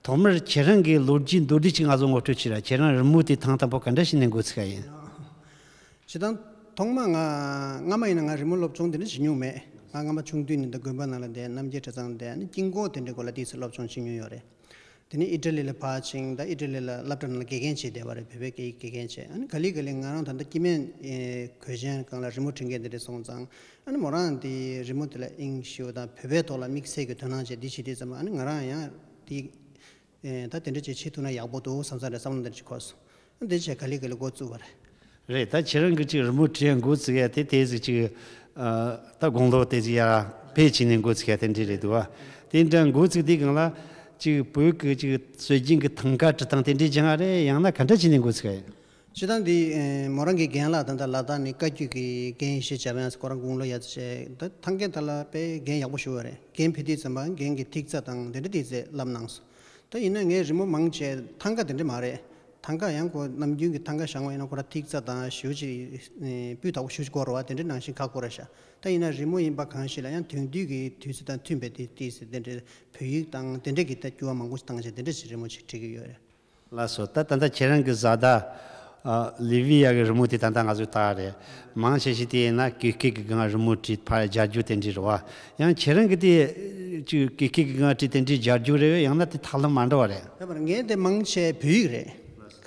ཐོག་མར་ཁྱེད་རང་གི་ལོ་རྒྱུས་མདོར་བསྡུས་ཅིག་ང་ཚོ་ངོ་སྤྲོད་བྱོས་ར། ཁྱེད་རང་རི་མོ་དེ་ཐེངས་དང་པོ་ག་འདྲ་བྱས་ནས་འགོ་ཚུགས་པ་ཡིན། སྤྱིར་བཏང་ཐོག་མ་ང་སྔ་མ་ཡིན་ན་ང་རི་མོ་སློབ་སྦྱོང་དེ་འདྲ་བྱེད་མྱོང་མེད། ང་སྔ་མ་ཆུང་དུས་ནས་འདི་དགོན་པ་ནང་ལ་བསྡད། རྣམ་རྒྱལ་གྲྭ་ཚང་བསྡད། ཨ་ནི་དཀྱིལ་འཁོར་དེ་འདྲའི་སྐོར་ལ་ཏོག་ཙམ་སློབ་སྦྱོང་བྱེད་མྱོང་ཡོད་རེད། དེ་ནས་ཨི་ཊ་ལི་ལ་ཕར་ཕྱིན། ད་ཨི་ཊ་ལི་ལ་སློབ་གྲྭ་ནང་ལ་དགེ་རྒན་བྱས་བསྡད་པ་རེད། བོད་པའི་སྐད་ཡིག་དགེ་རྒན་བྱས། ཨ་ནི་ག་ལེ་ག་ལེ་ང་རང་ད་ལྟ་སྐྱེ་དམན་གོས་ཆེན་སྒང་ལ་རི་མོ་འབྲི་མཁན་དེ་འདྲ་སོང་ཙང་། ཨ་ནི་མོ་རང་དེ་རི་མོ་དེ་ལ་དབྱིངས་ཞེ་པོ་དང་བོད་པའི་ཐོག་ལ་དམིགས་བསལ་གྱི་དོ་སྣང་བྱས་འདི་བྱེད་དུས་ཙམ་པ། ཨ་ནི་ང་རང་ཡང་དེ་ཨེ་ད་དེ་འདྲ་ཅིག་བྱེད་ཐུབ་ན་ཡག་པོ་འདུག་བསམ་བསམ་རེད། བསམ་བློ་འདི་འདྲ་ཅིག་འཁོར་སོང་། ཨ་འདི་བྱས་ག་ལེ་ག་ལེ་འགོ་བཙུགས་པ་རེད། རེད། ད་ཁྱེད་རང་གིས་ཅིག་རི་མོ་འབྲི་ཡ་འགོ་བཙུགས་ཡ་དེ་དེ་ཟིག་ཅིག་ཨ་ད་དགུང་ལོ་དེ་ཟིག་ཡར་ཕེབས་བྱས་ནས་འགོ་བཙུགས་ཡ་དེ་འདྲ་རེད་འདུག་བ། དེ་འདྲ་འགོ་བཙུགས་དུས་སྒང་ལ་ཅིག་བོད་ཀྱི་ཅིག་སྲོལ་རྒྱུན་གྱི་ཐང་ག་འབྲི་སྟངས་དེ་འདྲ་སྦྱང་ཡ་རེད། ཡང་ན་ག་འདྲ་བྱས་ནས་འགོ་བཙུགས་ཡ་ཡིན། སྤྱིར་བཏང་འདི་ཨེ་མོ་རང་གི་རྒན་ལགས་ད་ལྟ་ལ་དྭགས་ནས་བཀའ་བརྒྱུད་ཀྱི་རྒན་ཡེ་ཤེས་འཇམ་དབྱངས་ཁོ་རང་དགུང་ལོ་ཡར་ཙམ་བྱས། ད་ཐང་གའི་ཐད་ལ་དཔེ་རྒན་ཡག་པོ་ཞེ་པོ་རེད། རྒན་ཕེབས་དུས་ཙམ་པ་རྒན་གྱིས་ཐིག་རྩ་དང་དེ་འདྲ་དེ་ཚོ་བསླབ་གནང་སོང་། ད་ཡིན་ན་ངས་རི་མོ་མང་ཆེ་ཐང་ག་དེ་འདྲ་མ་རེད། ཐང་ག་ཡང་ཁོ་ནམ་རྒྱུན་གྱི་ཐང་ག་བཞེངས་པ་ཡིན་ན་ཁོ་རང་ཐིག་རྩ་དང་ཞེ་པོ་ཅིག་ཨེ་སྤུས་དག་པོ་ཞེ་པོ་ཅིག་དགོས་རེད་བ། དེ་འདྲ་ནང་བཞིན་ཁག་པོ་རེད་ཤག་ད་ཡིན་ན་རི་མོ་ཡིན་པ་གང་ཞིག་ལ་ཡང་དེང་དུས་ཀྱི་དུས་ཚོད་དང་མཐུན་པའི་དེ་ཏོག་ཙམ་དེ་འདྲའི་བོད་ཡིག་དང་དེ་འདྲ་གི་ད་འགྱུར་བ་མང་པོ་ཞིག་བཏང་བྱས་དེ་འདྲ་ཞིག་རི་མོ་ཞིག་བྲིས་ཀྱི་ཡོད་རེད། ལགས་སོ། ད་ད་ལྟ་ཁྱེད་རང་གི་བཟའ་ཟླ་ཨ་ལི་ཝི་ཡ་གི་རི་མོ་དེ་ད་ལྟ་ང་ཚོས་བལྟས་རེད། མང་ཆེ་ཤོས་དེ་ཡིན་ན་གོས་སྐེ་གི་སྒང་རི་མོ་བྲིས། ཕར་སྦྱར་རྒྱུ་དེ་འདྲ་རེད་བ། ཡང་ཁྱེད་རང་གི་དེ་ཅིག་གོས་སྐེ་གི་སྒང་བྲིས་དེ་འདྲའི་སྦྱར་རྒྱུ་རེད། ཡང་ན་དེ་ཐབས་ལམ་མ་འདྲ་བ་རེད། ཡོད་པ་རེད། ངའི་དེ་མང་ཆེ་བོད་ཡིག་རེད།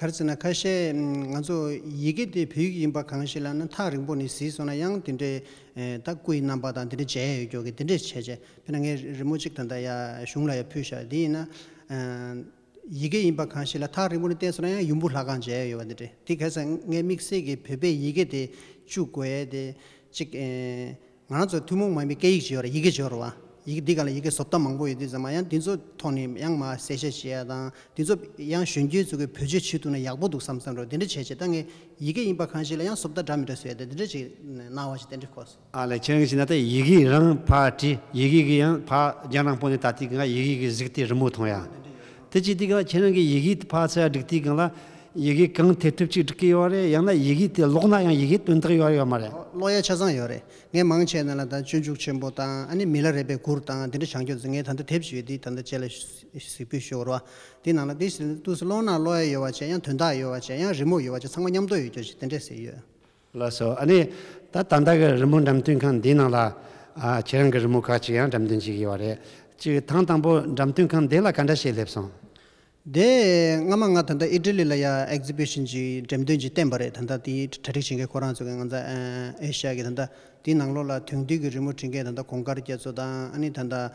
ག་རེ་ཟེར་ན་ཁ་ཤས་ང་ཚོ་ཡི་གེ་དེ་བོད་ཡིག་ཡིན་པ་གང་ཞིག་ལབ་ན་ཐག་རིང་པོ་ནས་གཟིགས་སོང་ན་ཡང་དེ་འདྲའི་ཨེ་ད་སྐུ་ཡི་རྣམ་པ་དང་དེ་འདྲ་མཇལ་ཡོད་ཀྱོག་གི་དེ་འདྲ་བྱས་བྱས། དཔེར་ན་ངས་རི་མོ་གཅིག་ད་ལྟ་ཡ་གཞུང་ལ་ཡ་ཕུལ་བཞག་དེ་ཡིན་ན་ཨ། ཡི་གེ་ཡིན་པ་གང་ཞིག་ལ་ཐག་རིང་པོ་ནས་བལྟས་སོང་ན་ཡང་ཡུམ་བུ་ལྷ་ཁང་མཇལ་ཡོད་པ་འདི་འདྲ། དེ་ག་ས་ངས་དམིགས་བསལ་གྱི་བོད་པའི་ཡི་གེ་དེ་བཅུག་དགོས་ཡས་དེ་གཅིག་ཨེ། ང་རང་ཚོ་ཐུན་མོང་མ་ཡིན་པའི་སྐད་ཡིག་ཅིག་ཡོད་རེད། ཡི་གེ་ཅིག་ཡོད་རེད་བ། ཡི་གེ་འདི་ག་ལ་ཡི་གེ་བཟོ་ལྟ་མང་པོ་ཡོད་དུས་ཙམ་པ་ཡང་འདི་ཚོ་ཐོག་ནས་ཡང་མར་གསལ་བཤད་བྱེད་ཡ་དང་འདི་ཚོ་ཡང་གཞོན་སྐྱེས་ཚོ་གི་བེད་སྤྱོད་བྱེད་ཐུབ་ན་ཡག་པོ་འདུག་བསམ་བསམ་རེད། འདི་འདྲ་བྱས་བྱས་ད་ངས་ཡི་གེ་ཡིན་པ་གང་ཞིག་ལ་ཡང་བཟོ་ལྟ་འདྲ་མི་འདྲ་བཟོས་ཏེ་འདི་འདྲ་ཅིག་གནང་བ་ཞིག་གཏན་འབེབས་སྐོར་སོང་། ཨ་ལས། ཁྱེད་རང་གིས་བྱས་ན་ད་ཡི་གེ་རང་ཕར་བྲིས། ཡི་གེ་གི་ཡང་ཕར་རྒྱང་རིང་པོ་ནས་ད་ལྟའི་གི་ང་ཡི་གེ་གི་གཟུགས་དེ་རི་མོ་མཐོང་ཡ། དེ་ཅི་དེ་ག་ཁྱེད་རང་གིས་ཡི་གེ་དེ་ཕར་ཚུར་སྒྲིག་དུས་སྒང་ལ་ཡི་གེ་གང་ཐེར་ཐུབ་ཅིག་སྒྲིག་གི་ཡོད་རེད། ཡང་ན་ཡི་གེ་དེ་ཀློག་ན་ཡང་ཡི་གེ་དོན་དག་ཡོད་རེད་ཡོད་མ་རེད། ཀློག་ཡ་ཆ་ཚང་ཡོད་རེད། ངས་མང་ཆེ་ནང་ལ་ད་སྤྱོད་འཇུག་ཆེན་པོ་དང་ཨ་ནི་མི་ལ་རས་པའི་མགུར་དང་དེ་འདྲ་བྱང་ཆུབ་ཟེར། ངས་ད་ལྟ་དེབ་ཞིག་ཡོད་དེ་ད་ལྟ་རྗེས་ལ་གཟིགས་འབུལ་ཞུ་དགོས་རེད་བ། དེ་ནང་ལ་དེ་ཏོག་ཙམ་ཀློག་ན་ཀློག་ཡ་ཡོད་པ་བྱས། ཡང་དོན་དག་ཡོད་པ་བྱས། ཡང་རི་མོ་ཡོད་པ་བྱས། ཚང་མ་མཉམ་དུ་ཡོད་རྒྱུ་ཞིག་དེ་འདྲས་ཟེར་ཡོད། ལགས་སོ། ཨ་ནི་ད་ད་ལྟ་གི་རི་མོ་འགྲེམས་སྟོན་ཁང་འདིའི་ནང་ལ་ཨ་ཁྱེད་རང་གི་རི་མོ་ཁག་ཅིག་ཡང་འགྲེམས་སྟོན་བྱེད་ཀྱི་ཡོད་རེད། ཅིག་ཐེངས་དང་པོ་འགྲེམས་སྟོན་ཁང་འདི་ལ་ག་འདྲ་ཞིག་སླེབས་སོང་། དེ་སྔ་མ་ང་ད་ལྟ་ཨི་ཊ་ལི་ལ་ཡ་ཨེག་ཛི་བི་ཤན་ཅིག་འགྲེམས་སྟོན་ཅིག་བསྟན་པ་རེད། ད་ལྟ་དེའི་གྲ་སྒྲིག་བྱེད་མཁན་ཁོ་རང་ཚོ་གི་ང་ཚོ་ཨེ་ཤ་ཡ་གི་ད་ལྟ་དེའི་ནང་ལོགས་ལ་དེང་དུས་ཀྱི་རི་མོ་འབྲི་མཁན་ད་ལྟ་གོང་དཀར་རྒྱ་མཚོ་དང་ཨ་ནི་ད་ལྟ་ཨ་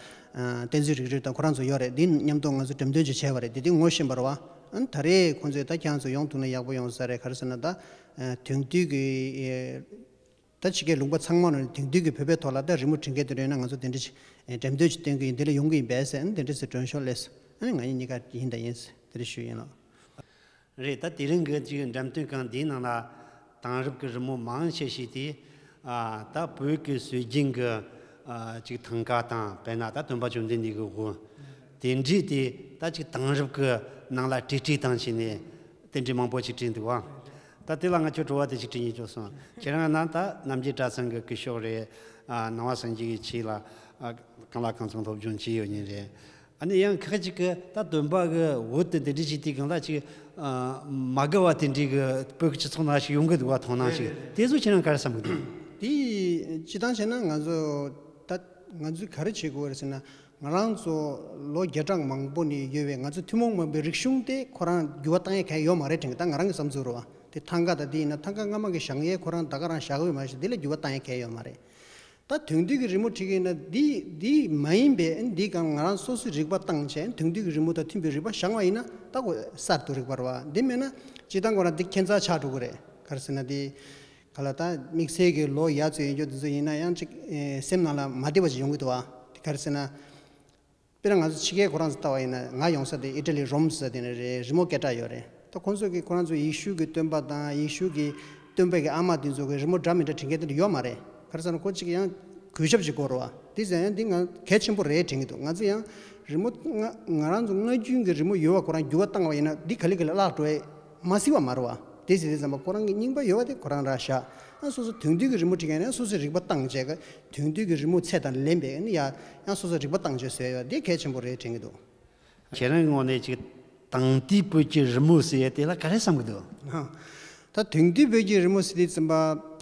བསྟན་འཛིན་རིག་རིག་དང་ཁོ་རང་ཚོ་ཡོད་རེད། དེ་མཉམ་དུ་ང་ཚོ་འགྲེམས་སྟོན་ཅིག་བྱས་པ་རེད། དེ་དུས་ངོ་ཤེས་པ་རེད་བ། ཨ་ནི་ད་རེས་ཁོང་ཚོས་ད་ཁྱེད་རང་ཚོ་ཡོང་ཐུབ་ན་ཡག་པོ་ཡོང་ས་རེད། ག་རེ་ཟེར་ན་ད་ཨ་དེང་དུས་ཀྱི་ཨེ་ད་ཕྱི་རྒྱལ་ལུང་པ་ཚང་མ་ནང་ནས་དེང་དུས་ཀྱི་བོད་པའི་ཐོག་ལ་ད་རི་མོ་འབྲི་མཁན་དེ་འདྲ་ཡོད་ན་ང་ཚོ་དེ་འདྲ་ཞིག་ཨེ་འགྲེམས་སྟོན་ཞིག་སྟོན་གྱི་ཡིན། དེ་ལ་ཡོང་གི་ཡིན་པས་ཟེར། ཨ་ནི་དེ་འདྲ་ཟེར་མགྲོན་ཤོག་སླེབས་སོང་། ཨ་ནི་ང་གཉིས་གཉིས་ཀ་ཡིན་དང་ཡིན་ཟེར་དེ་འདྲ་ཞུས་ཡིན་ལགས། རེད། ད་དེ་རིང་གི་ཅིག་འགྲེམས་སྟོན་ཁང་འདིའི་ནང་ལ་དེང་རབས་ཀྱི་རི་མོ་མང་ཆེ་ཞིག་དེ་ཨ་ད་བོད་ཀྱི་སྲོལ་རྒྱུན་གྱི་ཨ་ཅིག་ཐང་ག་དང་། དཔེར་ན་ད་སྟོན་པ་བཅོམ་ལྡན་འདས་ཀྱི་དབུ་དེ་འདྲའི་དེ་ད་ཅིག་དེང་རབས་ཀྱི་ནང་ལ་བྲིས་བྲིས་བཏང་བྱས་ནས་དེ་འདྲའི་མང་པོ་ཞིག་བྲིས་འདུག་བ། ད་དེ་ལ་ང་ཁྱོད་དྲི་བ་དེ་ཞིག་དྲི་སྙིང་བཅུག་སོང་། ཁྱེད་རང་ནང་ད་རྣམ་རྒྱལ་གྲྭ་ཚང་གི་སྐུ་ཞབས་རེད། ཨ་ནང་པ་སངས་རྒྱས་ཀྱི་ཆོས་ལ་ཨ་གང་ལ་གང་འཚམ་སློབ་སྦྱོང་བྱས་ཡོད་མཁན་རེད། ཨ་ནི་ཡང་ཁ་ཅིག་གིས་ད་སྟོན་པ་གི་འོད་དེ་དེ་འདྲ་ཞིག་དེ་གང་ལ་ཅིག་ཨ་མ་དགའ་བ་དེ་འདྲའི་གི་བོད་ཀྱི་སྤྱི་ཚོགས་ནང་ཞིག་ཡོང་གི་འདུག་བ། མཐོང་སྣང་ཞིག་དེ་ཚོ་ཁྱེད་རང་ག་རེ་བསམ་གི་འདུག་དེ་སྤྱིར་བཏང་བྱས་ན་ང་ཚོ་ད་ང་ཚོས་ག་རེ་བྱེད་དགོས་རེད་ཟེར་ན། ང་རང་ཚོ་ལོ་བརྒྱ་ཕྲག་མང་པོ་ནས་ཡོད་པའི་ང་ཚོ་ཐུན་མོང་མ་ཡིན་པའི་རིག་གཞུང་དེ་ཁོ་རང་འགྱུར་བ་བཏང་ཡས་གང་ཡང་ཡོད་མ་རེད་དྲན་གི། ད་ང་རང་གི་བསམ་ཚུལ་རེད་བ། དེ་ཐང་ག་དང་དེ་ཡིན་ན་ཐང་ག་སྔ་མ་གི་བཞེངས་ཡས་ཁོ་རང་ད་ག་རང་བཞག་གི་ཡོད་མ་རེད་ཤག་དེ་ལ་འགྱུར་བ་བཏང་ཡས་གང་ཡང་ཡོད་མ་རེད། ད་དེང་དུས་ཀྱི་རི་མོ་བྲིས་ཀྱི་ཡིན་ན་འདི་འདི་མ་ཡིན་པའི་འདི་གང་ང་རང་སོ་སོའི་རིག་པ་བཏང་བྱས་དེང་དུས་ཀྱི་རི་མོ་དང་མཐུན་པའི་རིག་པ་བཞེངས་པ་ཡིན་ན་ད་ཁོ་གསར་དུ་རིག་པ་རེད་བ། འདི་མེད་ན་སྤྱིར་བཏང་ཁོ་རང་འདི་ཁྱད་མཚར་ཆགས་འགྲོ་གི་རེད། ག་རེ་ཟེར་ན་འདི། ག་ལ་ད་དམིགས་བསལ་གྱི་ལོ་ཡར་ཚོད་ཡིན་རྒྱུ་དེ་ཚོ་ཡིན་ན་ཡང་ཅིག་ཨེ་སེམས་ནང་ལ་མ་བདེ་བ་ཅིག་ཡོང་གི་འདུག་བ། དེ་ག་རེ་ཟེར་ན། དཔེར་ན་ང་ཚོ་ཕྱི་རྒྱལ་ཁོ་རང་ཚོ་ལྟ་བ་ཡིན་ན་ང་ཡོང་ས་དེ་ཨི་ཊ་ལི་རོམ་ཟེར་དེ་ནས་རེད། རི་མོ་སྐད་གྲགས་ཡོད་རེད། ད་ ཁོང་ཚོ་གིས་ཁོ་རང་ཚོ་ཡེ་ཤུ་གི་སྟོན་པ་དང་ཡེ་ཤུ་གི་སྟོན་པའི་གི་ཨ་མ་དེ་ཚོ་གི་རི་མོ་འདྲ་མི་འདྲ་བྲིས་མཁན་དེ་འདྲ་ཡོད་མ་རེད། ག་རེ་ཟེར་ན་ཁོ་གཅིག་ཡང་གུས་ཞབས་ཅིག་དགོས་རེད་བ། དེ་ཟེར་ཡང་འདི་ང་གལ་ཆེན་པོ་རེད་དྲན་གྱི་འདུག་ང་ཚོ་ཡང་རི་མོ་ང་ང་རང་ཚོ་སྔ་རྒྱུན་གྱི་རི་མོ་ཡོད་བ་ཁོ་རང་འགྱུར་བ་བཏང་བ་ཡིན་ན་འདི་ག་ལེ་ག་ལེ་བརླག་འགྲོ་ཡ་མ་སྲིད་པ་མ་རེད་བ། དེ་ཟེར་དུས་ཙམ་པ་ཁོ་རང་གི་རྙིང་པ་ཡོད་བ་དེ་ཁོ་རང་རང་བཞག་ཨ་སོ་སོ་དེང་དུས་ཀྱི་རི་མོ་བྲིས་མཁན་ནི་སོ་སོའི་རིག་པ་བཏང་བྱས་ཀ་དེང་དུས་ཀྱི་རི་མོ་ཚད་དང་ལེན་པའི་ནི་ཡ་ཡང་སོ་སོའི་རིག་པ་བཏང་བྱས་བཟོས་ཡོད་དེ་གལ་ཆེན་པོ་རེད་དྲན་གྱི་འདུག་ཁྱེད་རང་གི་ངོས་ནས་ཅིག་དེང་དུས་བོད་ཀྱི་རི་མོ་ཟེར་ཡས་དེ་ལ་ག་རེ་བསམ་གྱི་འདུག་ཧ། ད་དེང་དུས་བོད་ཀྱི་རི་མོ་ཟེར་དུས་ཙམ་པ་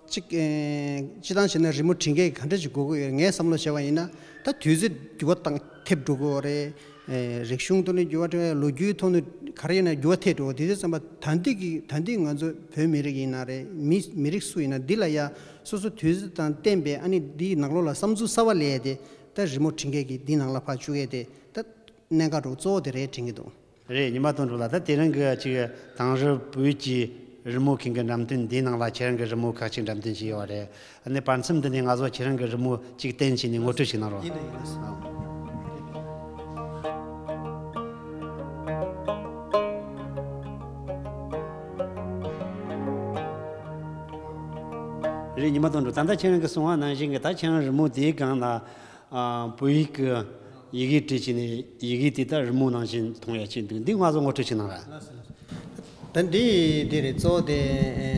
གཅིག་ཨེ། སྤྱི་བཏང་བྱས་ན་རི་མོ་བྲིས་མཁན་གྱི་ག་འདྲ་ཞིག་དགོས་ཀྱི་ཡོད་ངས་བསམ་བློ་བྱས་པ་ཡིན་ན། ད་དུས་ཚོད་འགྱུར་བ་བཏང་ཐེབས་འགྲོ་གི་ཡོད་རེད། ཨེ། རིག་གཞུང་ཐོག་ནས་འགྱུར་བ་འགྲོ་ཡ་ལོ་རྒྱུས་ཐོག་ནས་ག་རེ་ཡིན་ན་འགྱུར་བ་ཐེབས་འགྲོ་གི་དེ་དུས་ཙམ་པ་ད་ལྟའི་གི་ད་ལྟའི་ང་ཚོ་བོད་མི་རིགས་ཡིན་ན་རེད། མི་མི་རིགས་སུ་ཡིན་ན་འདི་ལ་ཡ་སོ་སོ་དུས་ཚོད་དང་བསྟན་པའི་ཨ་ནི་འདིའི་ནང་ལོགས་ལ་བསམ་ཚུལ་གསར་བ་སླེབས་ཡ་དེ་ད་རི་མོ་བྲིས་མཁན་གྱི་འདི་ནང་ལ་ཕར་བཅུག་ཡ་དེ་ད་གནད་འགག་འགྲོ་གཙོ་བོ་དེ་རེད་དྲན་གྱི་འདུག་རེད། ཉི་མ་དོན་གྲུབ་ལགས། ད་དེ་རིང་གི་ཅིག་དེང་རབས་བོད་ཀྱི་རི་མོ་མཁན་གྱི་འགྲེམས་སྟོན་འདིའི་ནང་ལ་ཁྱེད་རང་གི་རི་མོ་ཁག་ཅིག་འགྲེམས་སྟོན་བྱས་ཡོད་རེད། ཨ་ནི་བར་མཚམས་འདི་ནས་ང་ཚོ་ཁྱེད་རང་གི་རི་མོ་ཅིག་བསྟན་བྱས་ནས་ངོ་སྤྲོད་ཞིག་གནང་རོགས། ཡིན་ད་ཡིན་ད། རེད། ཉི་མ་དོན་གྲུབ། ད་ལྟ་ཁྱེད་རང་གིས་གསུངས་པ་ནང་བཞིན་གྱི་ད་ཁྱེད་རང་རི་མོ་དེའི་སྒང་ལ། ཨ། བོད་ཡིག་གི་ཡི་གེ་བྲིས་བྱས་ནས་ཡི་གེ་དེ་ལྟར་རི་མོ་ནང་བཞིན་མཐོང་ཡ་ཅིག་འདུག་འདི་ང་ཚོ་ངོ་སྤྲོད་ཅིག་གནང་ར། ད་འདི་འདི་རེད། གཙོ་བོ་དེ་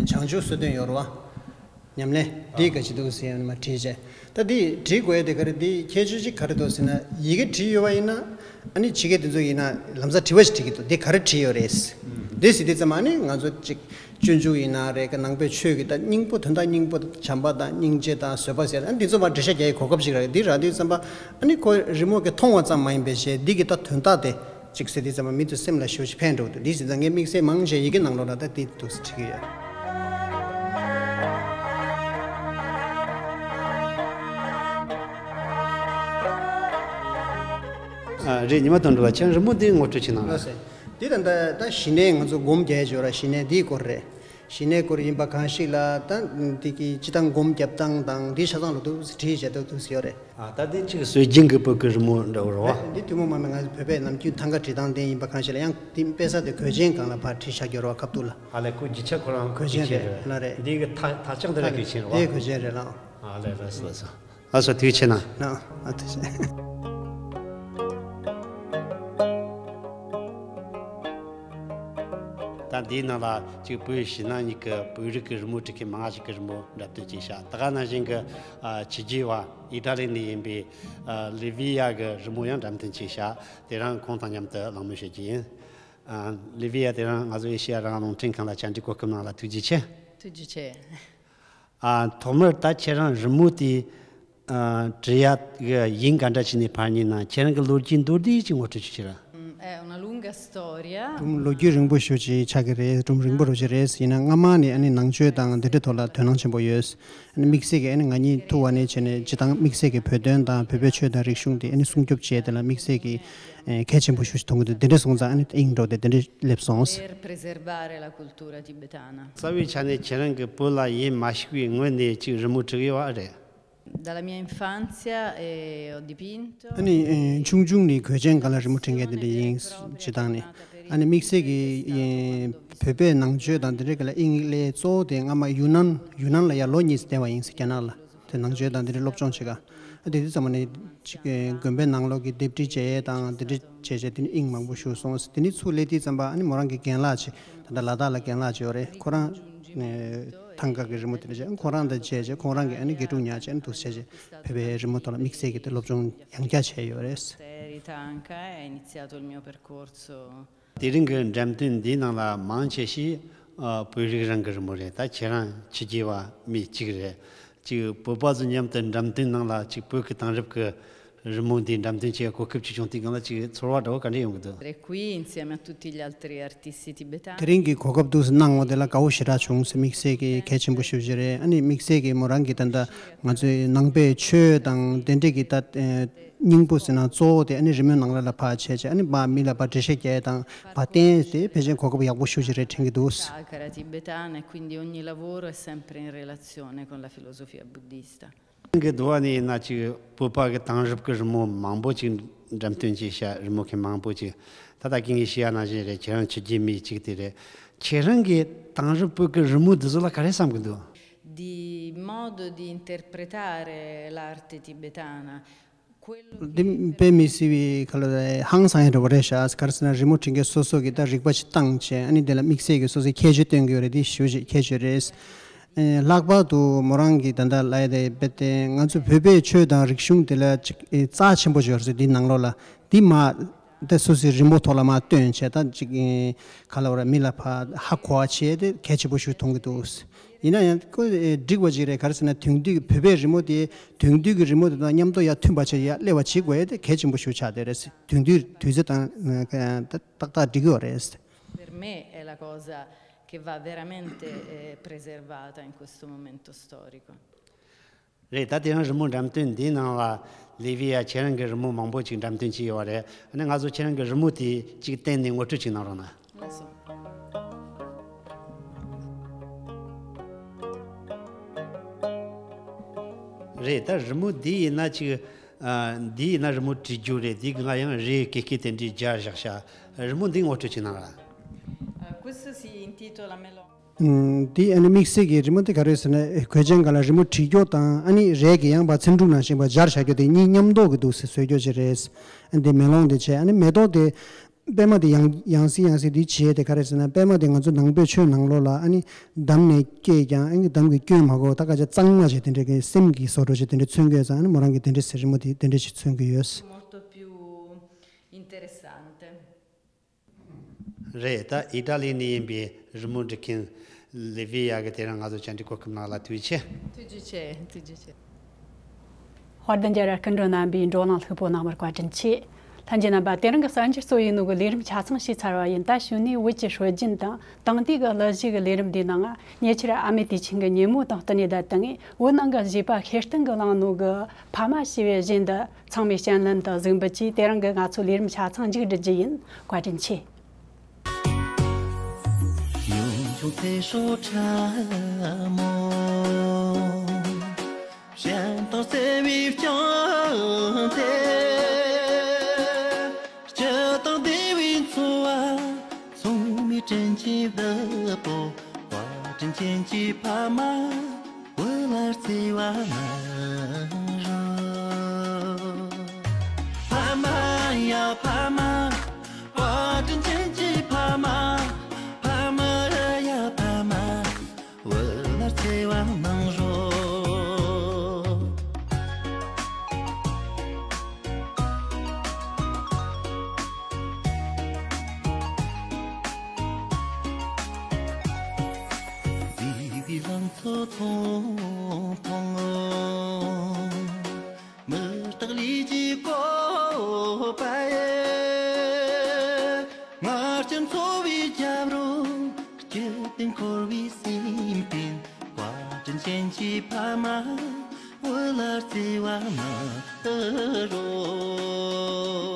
བྱང་ཆུབ་གསོལ་སྟོན་ཡོད་རེད་བ། ཉམས་ལེན་འདི་ག་ཅི་འདུག་ཟེར་ཡང་མ་བྲིས་བྱས། ད་འདི་བྲིས་དགོས་ཡ་དེ་ག་རེ། འདི་ཁྱད་ཆོས་ཅིག་ག་རེ་འདུག་ཟེར་ན། ཡི་གེ་བྲིས་ཡོད་པ་ཡིན་ན་ཨ་ནི་ཕྱི་རྒྱལ་དེ་ཚོ་ཡིན་ན་ལམ་སང་དྲི་བ་ཞིག་དྲི་གི་འདུག་འདི་ག་རེ་བྲིས་ཡོད་རེད། འདི་ཟེར་དུས་ཙམ་ཨ་ནི་ང་ཚོ་ཅིག་སྤྱོད་འཇུག་ཡིན་ན་རེད། ག་ནང་པའི་ཆོས་ཀྱི་ད་སྙིང་པོ་དོན་དག་སྙིང་པོ་བྱམས་པ་དང་སྙིང་རྗེ་དང་བཟོད་པ་ཟེར། ཨ་འདི་ཚོ་མར་འགྲེལ་བཤད་རྒྱག་ཡའི་གོ་སྐབས་ཤིག་རག་འདི་རག་དུས་ཙམ་པ་ཨ་ནི་ཁོ་རི་མོ་གི་མཐོང་བ་ཙམ་མ་ཡིན་པའི་ཞེས་འདི་གི་ད་དོན་དག་དེ་ཅིག་ཟེར་དུས་ཙམ་པ་མི་ཚོ་སེམས་ལ་ཞེ་པོ་ཅིག་ཕན་འགྲོ་གི་འདུག་འདི་ཟེར་ཙང་ངས་དམིགས་བསལ་མང་ཆེ་ཡི་གེ་ནང་ལོགས་ལ་ད་འདི་འདུག་ཟེར་བྲིས་ཀྱི་ཡོད། ཨ། རེད། ཉི་མ་དོན་གྲུབ་ལགས། ཁྱེད་རི་མོ་འདི་ངོ་སྤྲོད་ཅིག་གནང་ར། ལགས་སོ། འདི་ད་ལྟ་ད་གཞི་ནས་ང་ཚོ་སྒོམ་རྒྱག་ཡས་ཅིག་ཡོད་ར། གཞི་ནས་འདིའི་སྐོར་རེད། གཞི་ནས་སྐོར་ཡིན་པ་གང་ཞིག་ལ་ད་འདི་གི་སྤྱི་བཏང་སྒོམ་རྒྱབ་སྟངས་དང་འདི་ཆ་ཚང་ལ་འདུག་བྲིས་བྱས་འདུག་འདུག་ཟེར་ཡོད་རེད། ཨ། ད་འདི་གཅིག་སྲོལ་རྒྱུན་གྱི་བོད་ཀྱི་རི་མོ་འདྲ་བོ་རེད་བ། འདི་ཐུན་མོང་མ་ཡིན་ང་ཚོ་བོད་པའི་ནམ་རྒྱུན་ཐང་ག་བྲིས་སྟངས་དེ་ཡིན་པ་གང་ཞིག་ལ་ཡང་འདི་དཔེ་ས་དེ་གོས་ཆེན་སྒང་ལ་ཕར་བྲིས་བཞག་རྒྱུ་རེད་བ། ཁ་ཐུག་ལ། ཨ་ལས། ཁོ་རྒྱུ་ཆ་ཁོ་རང་གོས་ཆེན་རེད། ལགས་རེད། འདི་གི་ཐག་ཐག་ཆག་འདི་ལ་གོས་ཆེན་རེད་བ། དེ་གོས་ཆེན་རེད་ལགས། ཨ་ལས། ལགས་སོ། ལགས་སོ། ལགས་སོ། ཐུགས་རྗེ་ཆེ་གནང་། ལགས། ཨ། ཐུགས་རྗེ་ཆེ། ད་འདིའི་ནང་ལ་གཅིག་བོད་ཕྱི་ནང་གཉིས་ཀྱི་བོད་རིགས་ཀྱི་རི་མོ་བྲིས་མཁན་མང་ང་ཞིག་གི་རི་མོ་འགྲེམས་སྟོན་བྱས་ཤག་ད་ག་ནང་བཞིན་གྱི། ཨ། ཕྱི་རྒྱལ་བ་ཨི་ཊ་ལི་ནས་ཡིན་པའི། ཨ། ལི་བི་ཡ་གི་རི་མོ་ཡང་འགྲེམས་སྟོན་བྱས་ཤག་དེ་རིང་ཁོང་དང་མཉམ་དུ་གླེང་མོལ་བྱེད་ཀྱི་ཡིན། ཨ། ལི་བི་ཡ། དེ་རིང་ང་ཚོ་ཨེ་ཤེ་ཡ་རང་དབང་རླུང་འཕྲིན་ཁང་ལ་བཅར་འདྲི་གོ་སྐབས་གནང་ལ་ཐུགས་རྗེ་ཆེ། ཐུགས་རྗེ་ཆེ། ཨ། ཐོག་མར་ད་ཁྱེད་རང་རི་མོ་དེ། ཨ། འབྲི་ཡ་གི་ཡིག་འགའ་འདྲ་བྱས་ནས་ཕར་ཉན་ན་ཁྱེད་རང་གི་ལོ་རྒྱུས་མདོར་བསྡུས་ཅིག་ངོ་སྤྲོད་ཅིག་བྱེད་ར། Mm, è una lunga storia. སྒྲུང་ལོ་རྒྱུས་རིང་པོ་ཞེ་ཅིག་ཆགས་ཀྱི་རེད། སྒྲུང་རིང་པོ་རུ་ཅིག་རེད་ཡིན་ན་སྔ་མ་ནས་ཨ་ནི་ནང་ཆོས་དང་འདི་འདྲའི་ཐོག་ལ་དོ་སྣང་ཆེན་པོ་ཡོད། ཨ་ནི་དམིགས་བསལ་གྱི་ཨ་ནི་ང་གཉིས་ཐུག་པ་ནས་བྱས་ནས་སྤྱི་བཏང་དམིགས་བསལ་གྱི་བོད་དོན་དང་བོད་པའི་ཆོས་དང་རིག་གཞུང་དེ་ཨ་ནི་སྲུང་སྐྱོབ་བྱས་དེ་ལ་དམིགས་བསལ་གྱི་ཨེ། གལ་ཆེན་པོ་ཞེ་ཅིག་མཐོང་གི་འདུག་དེ་འདྲ་སོང་ཙང་ཨ་ནི་དབྱིངས་འགྲོ་དེ་དེ་འདྲ་སླེབས་སོང་། Per preservare la cultura tibetana. རྩ་བའི་ཆ་ནས་ཁྱེད་རང་གིས་བོད་ལ་ཡིད་མ་ཞུགས་པའི་སྔོན་ནས་ཅིག་རི་མོ་བྲིས་ཡོད་པ་རེད། Dalla mia infanzia, eh, ho dipinto. ཨ་ནི། ཨེ། ཆུང་ཆུང་ནས་གོས་ཆེན་སྒང་ལ་རི་མོ་བྲིས་མཁན་དེ་འདྲ་ཡིན། སྤྱི་བཏང་ནས་ཨ་ནི་དམིགས་བསལ་གྱི་ཨེ། བོད་པའི་ནང་ཆོས་དང་དེ་འདྲའི་སྒང་ལ་དབྱིངས་སླེབས་གཙོ་བོ་དེ་སྔ་མ་ཡུན་ནན་ཡུན་ནན་ལ་ཡར་ལོ་གཉིས་ཙམ་བསྡད་པ་ཡིན་ཟེར། རྒྱ་ནག་ལ་དེ་ནང་ཆོས་དང་དེ་འདྲའི་སློབ་སྦྱོང་བྱེད་ག་ཨ་དེ་དུས་ཙམ་པ་ནས་ཅིག་ཨེ། དགོན་པའི་ནང་ལོགས་ཀྱི་ལྡེབས་བྲིས་བྱས་དང་དེ་འདྲ་བྱས་བྱས་དེ་ནས་དབྱིངས་མང་པོ་ཞུགས་སོང་། དེ་ནས་ཚུར་སླེབས་དུས་ཙམ་པ་ཨ་ནི་མོ་རང་གི་རྒན་ལགས་ཅིག་ད་ལྟ་ལ་དྭགས་ལ་རྒན་ལགས་ཅིག་ཡོད་རེད། ཁོ་རང་ཨེ། ཐང་ག་གི་རི་མོ་དེ་འདྲ་བྱས་ཁོ་རང་དང་བྱས་བྱས་ཁོང་རང་གིས་ཨ་ནི་དགེ་ཕྲུག་ཉར་བྱས་ཨ་ནི་འདུག་བྱས་བྱས་བོད་པའི་རི་མོ་ཐོག་ལ་དམིགས་བསལ་གྱི་དེ་སློབ་སྦྱོང་ཡང་བསྐྱར་བྱས་ཡོད་རེད། Posterita anche, è iniziato il mio percorso. དེ་རིང་གི་འགྲེམས་སྟོན་འདིའི་ནང་ལ་མང་ཆེ་ཞིག་ཨ། བོད་རིགས་རང་གི་རི་མོ་རེད། ད་ཁྱེད་རང་ཕྱི་རྒྱལ་བ་མི་གཅིག་རེད། ཅིག་བོད་པ་ཚོ་མཉམ་དུ་འགྲེམས་སྟོན་ནང་ལ་ཅིག་བོད་ཀྱི་དེང་རབས་ཀྱི་རི་མོ་འདི་འགྲེམས་སྟོན་བྱེད་གོ་སྐབས་ཅིག་བྱུང་དུས་སྒང་ལ་ཅིག་ཚོར་བ་འདྲ་བོ་ག་འདྲ་ཡོང་གི་འདུག Essere qui insieme a tutti gli altri artisti tibetani. དེ་རིང་གི་གོ་སྐབས་འདུག་སེ་གནང་བ་དེ་ལ་དགའ་བོ་ཞེ་དྲག་བྱུང་ཟེར། དམིགས་བསལ་གྱི་གལ་ཆེན་པོ་ཞེ་པོ་ཅིག་རེད། ཨ་ནི་དམིགས་བསལ་གྱི་མོ་རང་གི་ད་ལྟ་ང་ཚོའི་ནང་པའི་ཆོས་དང་དེ་འདྲས་ཀྱི་ད་ཨེ། སྙིང་པོ་ཟེར་ན་གཙོ་བོ་དེ་ཨ་ནི་རི་མོའི་ནང་ལ་ལ་ཕར་བྱས་བྱས་ཨ་ནི་ཕར་མི་ལ་ཕར་འགྲེལ་བཤད་རྒྱག་ཡས་དང་ཕར་བསྟན་ཡས་དེ་ཕལ་ཆེར་གོ་སྐབས་ཡག་པོ་ཞེ་པོ་ཅིག་རེད་དྲན་གྱི་འདུག Chiacchiera tibetana, e quindi ogni lavoro è sempre in relazione con la filosofia buddista. གི་འདུག་བ་ནི་ཡིན་ན་ཅིག་བོད་པ་གི་དེང་རབས་ཀྱི་རི་མོ་མང་པོ་ཅིག་ འགྲེམས་སྟོན་བྱས་ཤག་རི་མོ་མཁན་མང་པོ་ཅིག་ད་ལྟ་ཁྱེད་ཀྱིས་ཞུ་ཡ་ནང་བཞིན་རེད། ཁྱེད་རང་ཆོས་བརྒྱུད་མི་གཅིག་དེ་རེད། ཁྱེད་རང་གིས་དེང་རབས་བོད་ཀྱི་རི་མོ་འདི་ཚོ་ལ་ག་རེ་བསམ་གྱི་འདུག Di modo di interpretare l'arte tibetana. འདི་དཔེ་མི་སྲིད་པའི་ག་ལ་ཧང་སང་ཡ་འདྲ་བོ་རེད་ཤག་ག་རེ་ཟེར་ན་རི་མོ་འབྲི་མཁན་སོ་སོ་གིས་ད་རིག་པ་ཞིག་བཏང་བྱས། ཨ་ནི་དེ་ལ་དམིགས་བསལ་གྱི་སོ་སོའི་ཁྱད་ཆོས་སྟོན་གྱི་ཡོད་རེད། འདི་ཞེ་པོ་ཅིག་ཁྱད་ཆོས་རེད། ཨེ། ལྷག་པར་དུ་མོ་རང་གིས་ད་ལྟ་ལབ་ཡ་དེ་རྦད་དེ་ང་ཚོ་བོད་པའི་ཆོས་དང་རིག་གཞུང་དེ་ལ་ཅིག་ཨེ། རྩ་ཆེན་པོ་ཞིག་ཡོད་རེད་ཟེར། འདི་ནང་ལོགས་ལ་འདི་མ་ད་སོ་སོའི་རི་མོ་ཐོག་ལ་མར་སྟོན་བྱས། ད་ཅིག་ཨེ། ག་ལབ་ར། མི་ལ་ཕར་ཧ་གོ་བ་བྱས་ཏེ་གལ་ཆེན་པོ་ཞིག་མཐོང་གི་འདུག་ཡིན་ན་ཡང་ཁོ་ཨེ། འགྲིག་པ་ཅིག་རེད། ག་རེ་ཟེར་ན་དེང་དུས་ཀྱི་བོད་པའི་རི་མོ་དེ་དེང་དུས་ཀྱི་རི་མོ་དེ་དང་མཉམ་དུ་ཡར་མཐུན་པ་བྱས་ཡར་སླེབས་པ་བྱེད་དགོས་ཡ་དེ་གལ་ཆེན་པོ་ཞིག་ཆགས་བསྡད་རེད། དེང་དུས་དུས་ཚོད་དང་ཨེ། ཏག་ཏག་འགྲིག་གི་ཡོད་རེད། Per me è la cosa che va veramente, eh, preservata in questo momento storico. རེད། ད་དེ་རིང་རི་མོ་འགྲེམས་སྟོན་འདིའི་ནང་ལ་ལི་བི་ཡ་ཁྱེད་རང་གི་རི་མོ་མང་པོ་ཅིག་འགྲེམས་སྟོན་བྱས་ཡོད་རེད། ཨ་ནི་ང་ཚོ་ཁྱེད་རང་གི་རི་མོ་དེ་ཅིག་བསྟན་ནས་ངོ་སྤྲོད་ཅིག་གནང་རོགས་གནང་། ལགས་སོ། རེད། ད་རི་མོ་འདི་ཡིན་ན་ཅིག་ཨ། འདི་ཡིན་ན་རི་མོ་བྲིས་རྒྱུ་རེད། འདི་གི་ང་ཡང་རིའི་སྐེད་སྐེད་དེ་འདྲའི་སྦྱར་བཞག་ཤག་རི་མོ་འདི་ངོ་སྤྲོད་ཅིག་གནང་ར། Eh, questo si intitola Melon. ཨུམ། འདི་ཨ་ནི་དམིགས་བསལ་གྱི་རི་མོ་འདི་ག་རེ་ཟེར་ན། གོས་ཆེན་སྒང་ལ་རི་མོ་བྲིས་རྒྱུ་དང་། ཨ་ནི་རས་ཀྱི་ཡང་བ་ཚེམ་དྲུབ་ནང་བཞིན་པ་སྦྱར་བཞག་རྒྱུ་དེ་གཉིས་མཉམ་འདོགས་ཀྱི་འདུག་ཟེར་བཟོས་རྒྱུ་ཅིག་རེད། ཨ། འདི་མེ་ལོང་དེ་བྱས། ཨ་ནི་མེ་ཏོག་དེ་པད་མ་དེ་ཡང་ཡང་སེ་ཡང་སེ་འདི་བྱས་ཏེ་ག་རེ་ཟེར་ན། པད་མ་དེ་ང་ཚོ་ནང་པའི་ཆོས་ནང་ལོགས་ལ་ཨ་ནི་འདམ་ནས་སྐྱེས་ཀྱང་ཨ་ནི་འདམ་གྱིས་སྐྱོན་མ་དགོས། ད་སྐད་ཆ་གཙང་མ་བྱས་དེ་འདྲའི་གི་སེམས་ཀྱི་བཟོ་འདྲ་བྱས་དེ་འདྲ་མཚོན་གྱི་ཡོད་ཙང་། ཨ་ནི་མོ་རང་གིས་དེ་འདྲའི་ཟེར། རི་མོ་དེ་དེ་འདྲ་ཞིག་མཚོན་གྱི་ཡོད། Molto più interessante. རེད། ད་ཨི་ཏྲ་ལི་ནས་ཡིན་པའི་རི་མོ་འབྲི་མཁན་ལི་བི་ཡ་གིས་དེ་རིང་ང་ཚོ་བཅར་འདྲི་གོ་སྐབས་གནང་བ་ལ་ཐུགས་རྗེ་ཆེ། ཐུགས་རྗེ་ཆེ། ཐུགས་རྗེ་ཆེ། དཔལ་ལྡན་རྒྱལ་བ་སྐུ་མགྲོན་རྣམ་པའི་བགྲོ་གླེང་ལྷུག་པོ་གནང་བར་བཀའ་དྲིན་ཆེ། ལྷན་རྒྱས་རྣམ་པ། དེ་རིང་གི་གསར་འགྱུར་གཙོ་བོ་ཡིན་ནོ་གི་ལས་རིམ་ཆ་ཚང་ཞུས་ཚར་བ་ཡིན། ད་གཞུག་ནས་བོད་ཀྱི་སྲོལ་རྒྱུན་དང་དེང་དུས་ཀྱི་གླུ་གཞས་ཀྱི་ལས་རིམ་འདིའི་ནང་ང་ཉེ་ཆར་ཨ་མེ་དུས་ཆེན་གྱི་ཉིན་མོ་དང་བསྟུན་ནས་ད་ལྟ་ངས་བོད་ནང་གི་གཞས་པ་ཤེར་སྟོན་གྱིས་བླངས་ནོ་གི་ཕ་མ་ཞེས་པའི་གཞས་འདི་ཚང་མས་སྤྱན་ལམ་དུ་གཟིགས་འབུལ་གྱིས། དེ་རིང་གི་ང་ཚོའི་ལས་རིམ་ཆ་ཚང་མཇུག་སྒྲིལ་རྒྱུ་ཡིན། བཀའ་དྲིན་ཆེ། ཡུམ་ཆུང་ཚེ་སྲོག་ཕྲ་མོ། གཞན་དང་བརྩེ་བའི་བསྐྱངས་ཏེ། སྤྱི་དང་སྡེ་བའི་འཚོ་བ། སྲུང་མའི་དྲིན་གྱིས་བདག་པོ། བཀའ་དྲིན་ཅན་གྱི་ཕ་མ། བོད་ལ་བརྩེ་བ་མ་རོལ། ཕ་མ་ཡ་ཕ་མ། བཀའ་དྲིན་ཅན་གྱི་ཕ་མ། ཕ་མ་ཡ་ཕ་མ། བོད་ལ་བརྩེ་བ་གནང་རོགས། བརྩེ་བའི་ལང་ཚོ་ཐུང་ཐུང་། མུ་སྟེགས་ལུས་ཀྱི་བཀོད་པ་ཡི། ང་སྤྱི་འཚོ་བའི་རྒྱབ་རོགས། སྐྱིད་པའི་འཁོར་བའི་སེམས་རྟེན། བཀའ་དྲིན་ཅན་གྱི་ཕ་མ། བོད་ལ་བརྩེ་བ་མ་རོལ།